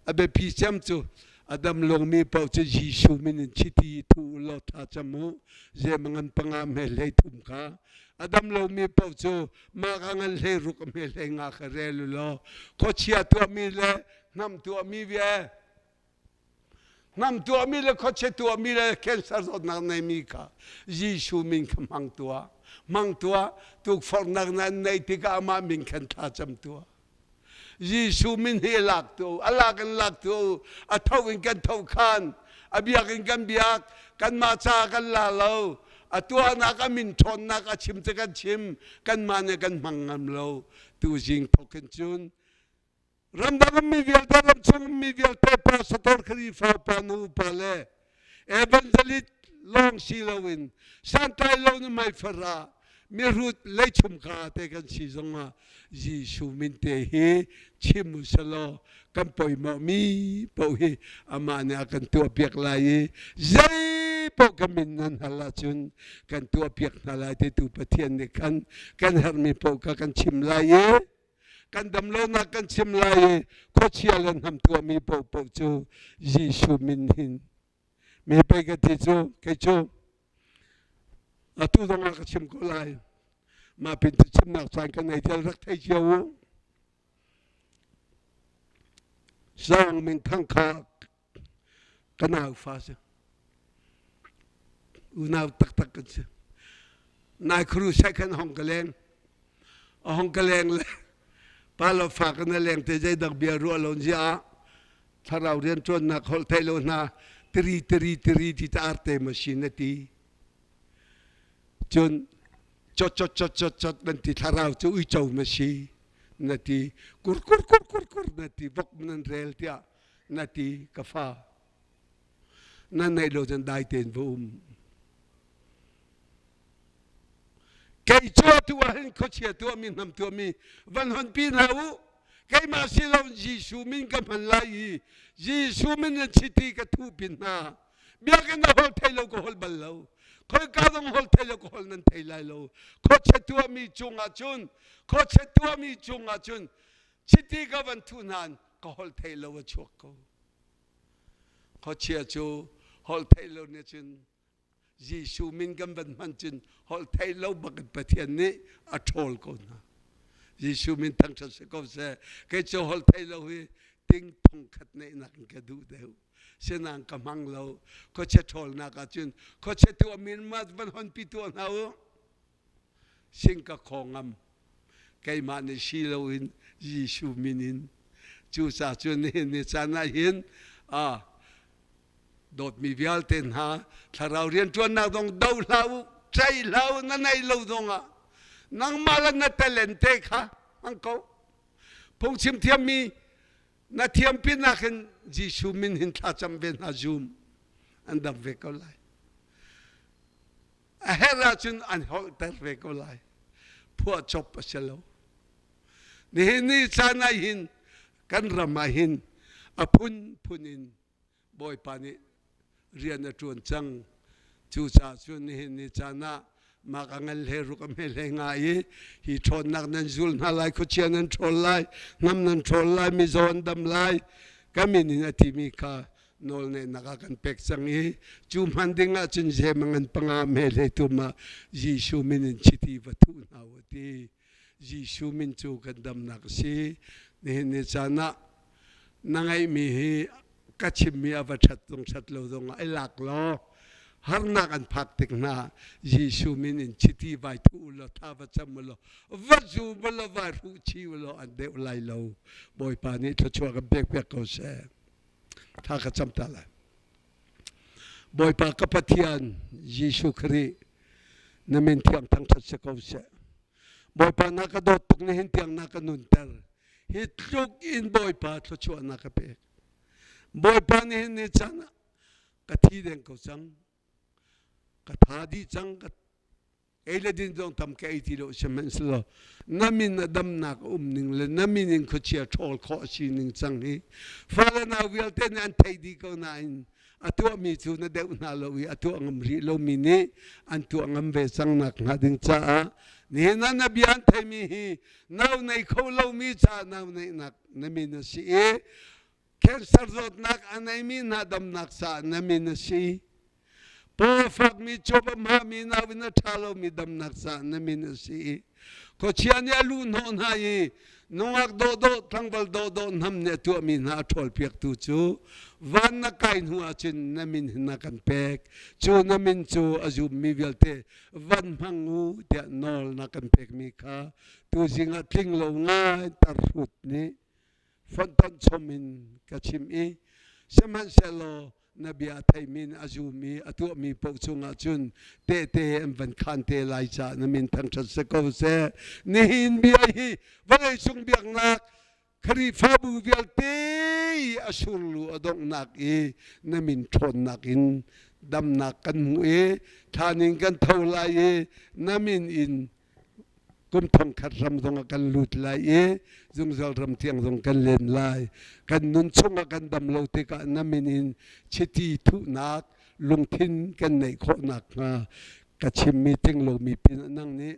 a biapi cem cu a dam lungmi paoh cu Jesuh min in chiti thu law tha cam u zemangan panga hme hlei thum kha a dam lomi paoh cu mah ka ngan hlei ruk hme hlei nga kha rel u law khuachia tuahmi le hnam tuahmi ve Hnam tuahmi le khuachia tuahmi le cancer zawtnak neimi kha Jesuh min kha hmang tuah. Hmang tuah. Tukforhnak nan neih tikah amah min khan thla cam tuah. Jesuh min hi lak tu, a lak in lak tu, a tho in kan tho khan, a biak in kan biak, kanmah ca kan la lo, a tuahnak a min ṭhawnnak a chim cu kan chim, kanmah nih kan hmang ngam lo. Tu zing thok in cun Ramdang ummi vialte, ramchung ummi vialte, pastor, Khrihfa pa, nu pa le evangelist lawng si loin santlai lo na meifar ah mihrut leichum ka te kan si zongah Jesuh min te hi chim u selaw kan poimawh mi paoh hi amah nih a kan tuahpiak lai i zei paoh ka min nan hal ahcun kan tuahpiak hna lai ti tu Pathian nih khan kan herhmi paoh kha kan chim lai i kan damlonak kan chim lai i khuachia le hnam tuahmi paohpaoh cu Jesuh min hin mi pei ka ti cu kei cu atu zong ah ka chim ko lai mah pin cu chimnak caan ka nei tial rak thei cio u Zawng min thang kha ka nau fa si unau taktak kan si nai khuru sai khan hong ka leng a hong ka leng le pa lo fa kan leng te zei dak bia ruah lo zia thlarau rian ṭuannak holh thei lo hna tiri tiri tiri ti ta arte machine na ti cun chot chot chot chot chot nan ti thlarau cu uico na si na ti kur kur kur kur kur na ti vok nan rel tiah na ti ka fa na neih lo cun dai tein va um kei cu atu ah hin khuachia tuahmi hnam tuahmi van hon pi hna u keimah si lo Jesuh min ka hman lai i Jesuh min in chiti ka thuh pin hna biakinn ah holh thei lo ka holh bal lo khoika zong holh thei lo ka holh nan thei lai lo khuachia tuahmi cungah cun khuachia tuahmi cungah cun chiti ka van thuh hna ka holh thei lo a chuak ko. Khuachia cu holh theih lo nih cun. Jesuh min kan van hman cun holh theih lo bak in Pathian nih a ṭhawl ko hna. Jesuh min thangṭhat si ko seh. Kei cu holh theih lo hi ting thong khat neihnak in ka duh deuh. Sinain ka hmang lo. Khuachia ṭhawlnak ahcun khuachia tuah min ma van honpi tuah hna u. Sing ka khaw ngam. Keimah nih si loin Jesuh min in. Cucaah cun nihin ni caan ah hin dawtmi vialte hna thlarau rianṭuannak zong do hlah u, ṭaih hlah u, na neih lo zongah nangmah le na talent te kha hmang ko. Phungchim thiammi na thiam pinah khin Jesuh min hin thlacam ve hna zum an dam ve ko lai. A herh ahcun an holhter ve ko lai. Phuah cop a si lo. Nihin ni caan ah hin kan ram ah hin a phunphun in Bawipa nih rian a ṭuan cang. Cucaah cun nihin ni caan ah mak a ngal hle ruk a hme hle nga i hi ṭhawnnak nan zul hna lai, khuachia nan ṭhawl lai, hnam nan ṭhawl lai, mizaw an dam lai, ka min in a timi kha nawlneihnak a kan pek cang i cu hman ding ah cun zem a ngan panga hme hlei tum ah Jesuh min in chiti va thuh hna u ti. Jesuh min cu kan damnak a si. Nihin ni caan ah na ngeihmi hi ka chimmi a va ṭhat zong ṭhat lo zong ah i lak law harnak an phak tik hna Jesuh min in chiti vai thu u law tha va cam u law va zum u law va hruh chi u law an deuh lai lo. Bawipa nih thluachuah kan pek piak ko seh. Tha ka cam ta lai. Bawipa ka Pathian Jesuh Khrih na min thiang thangṭhat si ko seh. Bawipa na ka dawt tuk nihin tiang na ka nunter. Hi tluk in Bawipa thluachuah na ka pek. Bawipa nihin ni caan ah ka thi deng ko cang. Ka tha dih cang. Ka ei le din zong tam ka ei ti lo sihmanhsehlaw na min a damnak a um ning le na min in khuachia ṭhawl khawh a si ning cang hi fale nau vialte nih an theih dih ko nain a tuahmi cu na deuh hna lo i a tuah ngam rih lomi nih an tuah ngam ve cang nak hnga ding caah nihin ah na bia an theimi hi nau nei kho lomi caah nau neihnak na min a si i cancer zawtnak a neimi hna damnak caah na min a si. Paw fakmi cuap a hmami nauinn a ṭha lomi damnak caah na min a si i khuachia nih a luh hnawh hna i nungak dawhdawh tlangval dawhdawh hnam nih a tuahmi hna a ṭhawlpiaktu cu van na kai hnu ahcun na min hin na kan pek. Cu na min cu a zummi vialte van hmang u tiah nawl na kan pekmi kha tuzing ah tling lo ngai tarhrut nih fonhtonh chom in ka chim i sihmanhsehlaw na bia a theimi a zumi a tuahmi paoh cungah cun tehte an van khaan te lai caah na min thangṭhat si ko seh. Nihin bia hi vawleicung biaknak Khrihfabu vialte i a surlu a donghnak i na min ṭhawnnak in damnak kan hmu i thlan in kan tho lai i na min in kum thongkhat ram zong ah kan lut lai i zungzal ram tiang zong kan len lai. Kan nun chungah kan dam lo tikah na min in chiti thuhnak lungthin kan neih khawh nakhnga ka chimmi ting lomi pinah nang nih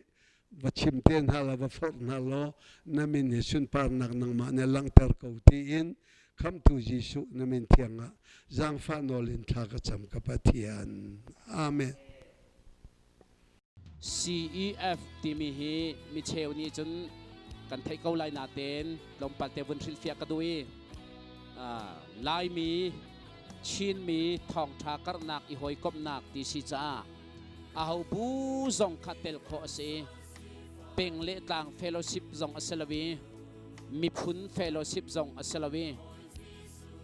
va chim te hna law va forh hna law na min hi sunparnak nangmah nih langhter ko tiin khamtu Jesuh na min thiang ah zaangfah nawl in thla ka cam ka Pathian. Amen. CEF timi hi micheu nih cun kan theih ko lai natein tlawmpal te vun hrilhfiah ka duh i Laimi Chinmi thawngṭha karhnak i hawikomhnak ti si caah aho bu zong kha tel khawh a si i peng le tlang fellowship zong a si lo i miphun fellowship zong a si lo i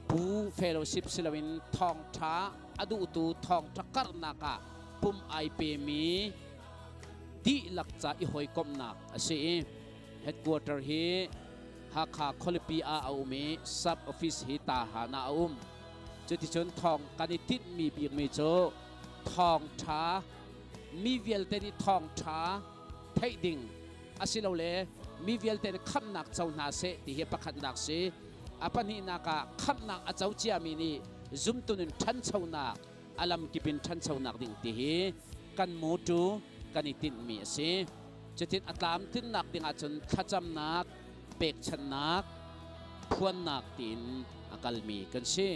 bu fellowship si loin thawngṭha a duhtu thawngṭha karhnak ah pum ai pemi dihlak ca i hawikomhnak a si i headquarter hi Hakha khualipi ah a um i sub office hi Tahan ah a um. Cuticun thawng kan i tinhmi bikmi cu thawngṭha mi vialte nih thawngṭha theih ding asilole mi vialte nih khamhnak co hna seh ti hi pakhatnak si. A pahnihnak ah khamhnak a co ciami nih zumtun in ṭhanchonak a lamkip in ṭhanchonak ding ti hi kan mawṭu kan i tinhmi a si. Cutin a tlamtlinnak ding ahcun thlacamnak, pekchanhnak, phuannak tiin a kalmi kan si.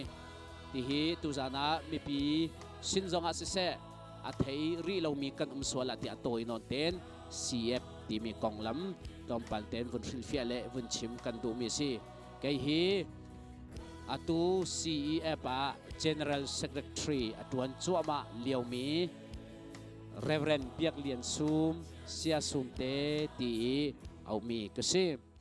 Tihi tuzaan ah mipi sin zongah siseh, A thei rih lomi kan um sual ah tiah tawi nawn ten CF timi konglam tlawmpal ten vun hrilhfiah le vun chim kan duhmi a si. Kei hi atu CEF ah General Secretary a tuan cuahmah liomi Reverend Biak Lian Sum Sia Sum te ti i aumi ka si.